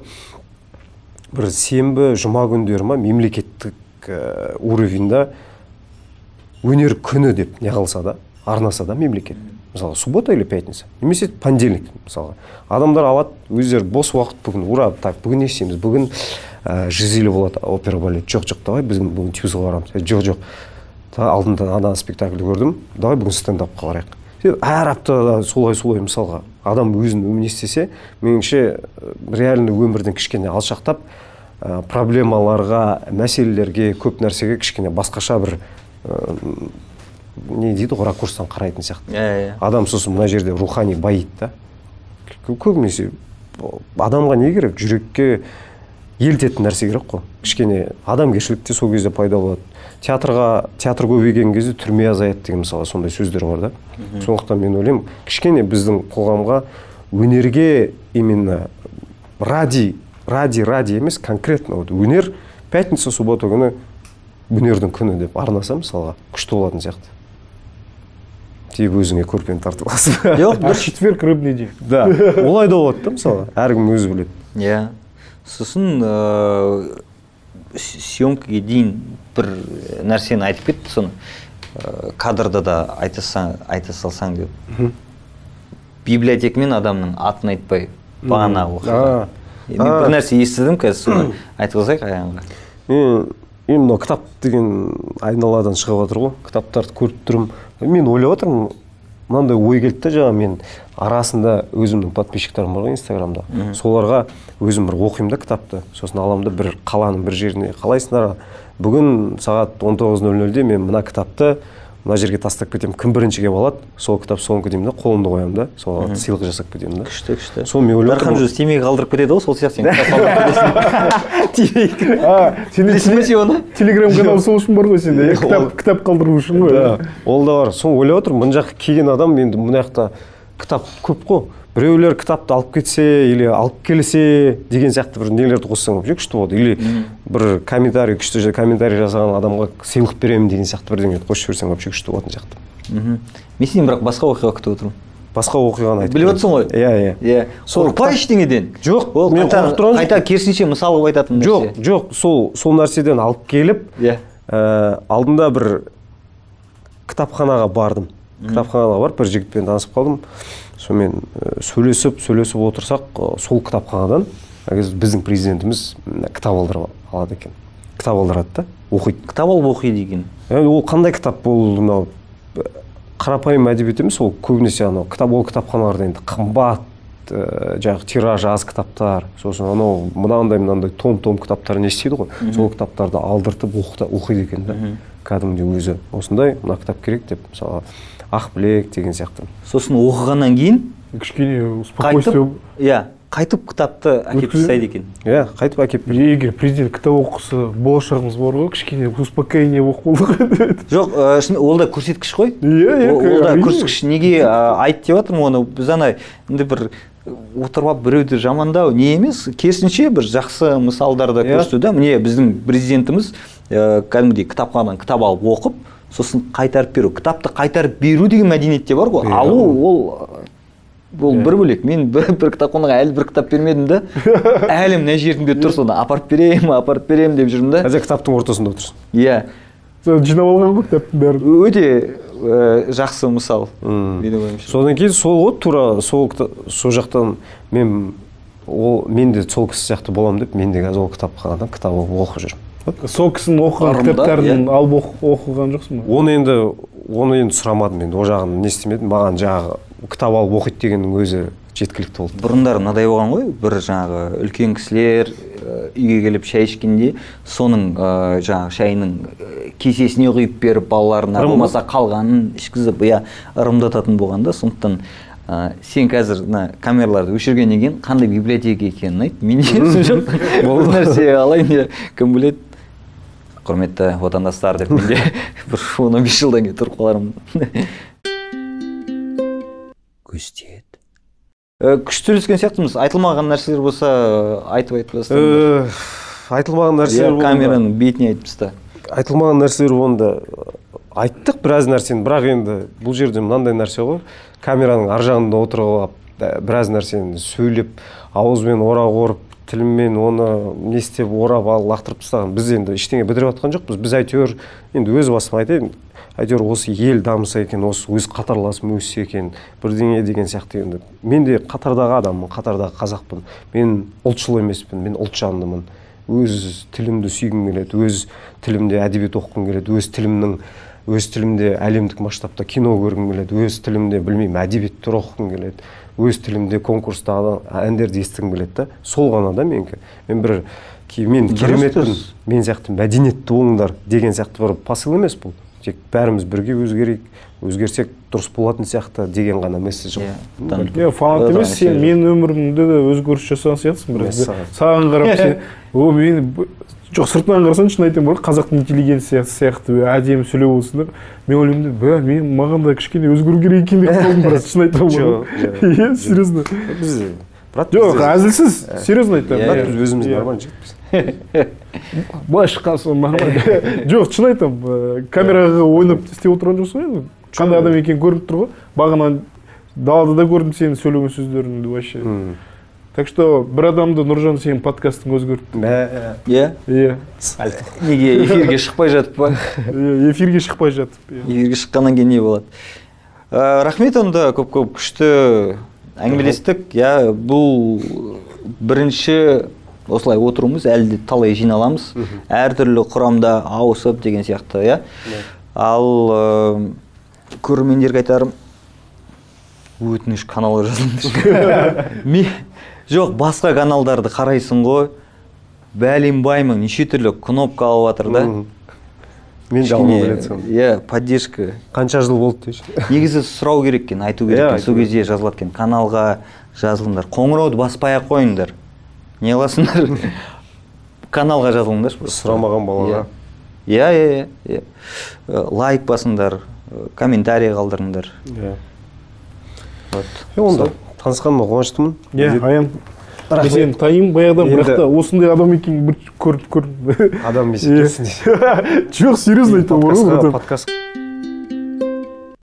D: бір сенбі, жұма күндері ма мемлекеттік уровеньда өнер күні деп не қылса да, арнаса да мемлекет. Мысалы, суббота или пятница, немесе понедельник, мысалға. Адамдар алады, өздері бос уақыт бүгін, ура, так, бүгін не істейміз, бүгін Жизель болады, опера балет, жоқ, жоқ, давай біз бүгін ТЮЗ-ға барамыз, жоқ, жоқ, алдында ана спектакльді көрдім, давай бүгін стендапқа барайық. Әр аптада солай-солай, мысалға, адам өзін не істесе, меніңше, реальный өмірден кішкене алшақтап, проблемаларға, мәселелерге, көп нәрсеге кішкене басқаша бір, не дейді ғой, ракурстан қарайтын сияқты. Адам сосын мына жерде рухани байиды да. Көбінесе адамға не керек? Жүрекке елтетін нәрсе керек қой. Кішкене адамгершілік те сол кезде пайда болады. Театрға, театр көбейген кезде түрме азаяды деген мысалы сондай сөздер бар да. Сондықтан мен ойлаймын, кішкене біздің қоғамға өнерге именно ради емес, конкретно вот өнер пятница, суббота күні өнердің күні деп арнаса мысалға күшті болатын сияқты. Тиіп өзіңе көрпені тартып аласың.
B: Жоқ,
C: а четверг рыбный день.
D: Да, олай да болады да мысалға, әркім өзі біледі.
B: Иә. Сосын съемкаға дейін бір нәрсені айтып кетті, соны кадрда да айта салсаң деп. Библиотекамен адамның атын айтпай бағана оқиға. Мен бір нәрсе естідім, қазір соны айтқызайық аяғында.
D: Мен мынау кітап деген айналадан шығып жатыр ғой, кітаптарды көріп тұрмын. Мен ойлап жатырмын, мынандай ой келді да, жаңа мен арасында өзімнің подписчиктерім бар ғой Инстаграмда. Соларға өзім бір оқимын да кітапты. Сосын аламын да бір қаланың бір жеріне, қалайсыңдар, бүгін сағат 19:00-де мен мына кітапты мына жерге тастап кетемін, кім бірінші келіп алады, сол кітап соңғы деймін да, қолымды қоямын да, соған сыйлық жасап кетемін да.
B: Күшті, күшті.
D: Сол мен ойлап
B: Дархан жүз темекі қалдырып кетеді ғой, сол сияқты сен кітап қалдырып кетесің. Темекі.
C: Сенде
B: оны?
C: Телеграм канал сол үшін бар ғой сенде, кітап қалдыру үшін ғой.
D: Да, ол да бар. Соны ойлап отырмын, мына жаққа келген адам енді мына жақта кітап көп қой. Біреулер кітапты алып кетсе или алып келсе деген сияқты бір нелерді қоссаң вообще күшті болады. Или бір комментарий, күшті комментарий жасаған адамға сыйлық беремін деген сияқты бірдеңе қосып жіберсең вообще күшті болатын сияқты.
B: Мен сенен бірақ басқа оқиға күтіп отырмын.
D: Басқа оқиғаны айтып.
B: Біліп отырсың ғой?
D: Иә, иә.
B: Қорықпа ештеңеден.
D: Жоқ, мен қорқып тұрған
B: жоқ. Қайта керісінше мысал қылып айтатын нәрсе.
D: Жоқ, жоқ, сол нәрседен алып келіп, алдында бір кітапханаға бардым. Кітапханаға барып бір жігітпен танысып қалдым. Сонымен сөйлесіп отырсақ, сол кітапханадан біздің президентіміз кітап алдырып алады екен. Кітап алдырады да, оқиды.
B: Кітап алып оқиды екен.
D: Ол қандай кітап? Ол мынау қарапайым әдебиет емес, ол көбінесе анау кітап, ол кітапханаларда енді қымбат, жаңағы тиражы аз кітаптар, сосын анау мынандай-мынандай том-том кітаптар не істейді ғой, сол кітаптарды алдыртып оқиды екен да. Кәдімгідей өзі осындай мына кітап керек деп, мысалы Ақбілек деген сияқты.
B: Сосын оқығаннан кейін
C: кішкене спокойствие,
B: иә, қайтып кітапты әкеліп тастайды екен.
D: Иә, қайтып әкеліп береді.
C: Егер президент кітап оқыса, болашағымыз бар ғой, кішкене успокоение болып қалдық.
B: Жоқ, шын ол да көрсеткіш қой.
C: Иә, иә.
B: Ол да көрсеткіш. Неге айт деп жатырмын оны? Біз ана енді бір отырып алып біреуді жамандау не емес, керісінше бір жақсы мысалдарды көрсету да. Міне біздің президентіміз кәдімгідей кітапханадан кітап алып оқып, сосын қайтарып беру. Кітапты қайтарып беру деген мәдениет те бар ғой. Алу ол бір бөлек. Мен бір кітапханаға әлі бір кітап бермедім да. Әлі мына жерінде тұр, соны апарып беремін, апарып беремін деп жүрмін да.
D: Қазір кітаптың ортасында отырсың.
B: Иә.
C: Жинап алған ғой кітаптың бәрін.
B: Өте жақсы мысал, менің ойымша.
D: Содан кейін сол ғой, тура сол жақтан мен де сол кісі сияқты боламын деп, мен де қазір ол кітапханадан кітап оқып жүрмін.
C: Сол кісінің оқыған кітаптарын алып оқыған жоқсың ба?
D: Оны енді сұрамадым енді, ол жағын не істемедім. Маған жаңағы кітап алып оқиды дегеннің өзі жеткілікті болды.
B: Бұрындары мынадай болған ғой, бір жаңағы үлкен кісілер үйге келіп шай ішкенде соның жаңағы шайының кесесіне құйып беріп балаларына, болмаса қалғанын ішкізіп, иә, ырымдататын болған да. Сондықтан сен қазір мына камераларды өшіргеннен кейін қандай библиотека екенін айт, мен есім жоқ. Бұл нәрсе алайын, кім біледі. Құрметті отандастар деп менде бір 15 жылдан кейін тұрып қалармын. Көз тиеді. Күшті сөйлескен сияқтымыз. Айтылмаған нәрселер болса айтып айтып тастаңдар.
D: Айтылмаған нәрселер болса
B: камераның бетіне айтып таста.
D: Айтылмаған нәрселер онда айттық біраз нәрсені, бірақ енді бұл жерде мынандай нәрсе ғой, камераның ар жағында отырып алып біраз нәрсені сөйлеп, ауызбен орақ орып, тілмен оны не істеп орап алып лақтырып тастаған. Біз енді ештеңе бітіріп жатқан жоқпыз. Біз әйтеуір, енді өз басым айтайын, әйтеуір осы ел дамыса екен, осы өз қатарласым өссе екен, бірдеңе деген сияқты. Енді мен де қатардағы адаммын, қатардағы қазақпын. Мен ұлтшыл емеспін, мен ұлтжандымын. Өз тілімді сүйгім келеді, өз тілімде әдебиет оқығым келеді, өз тілімде әлемдік масштабта кино көргім келеді, өз тілімде, білмеймін, әдебиеттер оқығым келеді, өз тілімде конкурстағы әндерді естігім келеді да. Сол ғана да менікі. Мен бір мен кереметпін, мен сияқты мәдениетті болыңдар деген сияқты бір посыл емес бұл. Тек бәріміз бірге өзгерейік, өзгерсек дұрыс болатын сияқты деген ғана месседж ғой.
C: Иә, фанат емес, сен менің өмірімде де өзгеріс жасаған сияқтысың біраз. Саған қарап сен, о, мен жоқ, сыртынан қарасаң, шын айтайын, бір қазақтың интеллигенциясы сияқты әдемі сөйлеп отырсың да. Мен ойлаймын да, мен маған да кішкене өзгеру керек екен деп қалдым біраз, шын айтамын. Иә, серьезно.
D: Біз, брат,
C: жоқ, әзілсіз, серьезно айтамын.
D: Брат, біз өзіміз нормально жігітпіз.
C: Былай шыққан соң нормально. Жоқ, шын айтамын, камераға ойнап істеп отырған жоқсың ғой енді. Қандай адам екенін көрініп тұр ғой. Бағана далада да көрдім сенің сөйлеген сөздеріңді вообще. Так что бір адамды, Нұржан, сенің подкастың өзгертті.
B: Иә?
C: Иә.
B: Неге эфирге шықпай жатып па?
C: Эфирге шықпай жатып.
B: Эфирге шыққаннан кейін не болады? Рахмет онда, көп-көп күшті әңгімелестік. Иә, бұл бірінші осылай отыруымыз, әлі де талай жиналамыз. Әртүрлі құрамда ауысып деген сияқты, иә. Ал көрермендерге айтарым, өтініш каналға жазылыңдар. Жоқ, басқа каналдарды қарайсың ғой, бәленбаймын, неше түрлі кнопка алып жатыр да.
D: Мен де алғым келеді соны.
B: Иә, поддержка.
D: Қанша жыл болды дейші?
B: Негізі сұрау керек екен, айту керек екен, сол кезде жазылады екен. Каналға жазылыңдар, қоңырауды баспай ақ қойыңдар. Не аласыңдар? Каналға жазылыңдаршы.
D: Сұрамаған балаға.
B: Иә, иә, иә. Лайк басыңдар, комментарий қалдырыңдар.
D: Иә. Онда танысқаныма қуаныштымын.
C: Иә, Аян. Мен сені танимын баяғыдан, бірақ та осындай адам екенін бір көріп.
D: Адам емес екенсің.
C: Жоқ, серьезно айтамын.
D: Подкаст.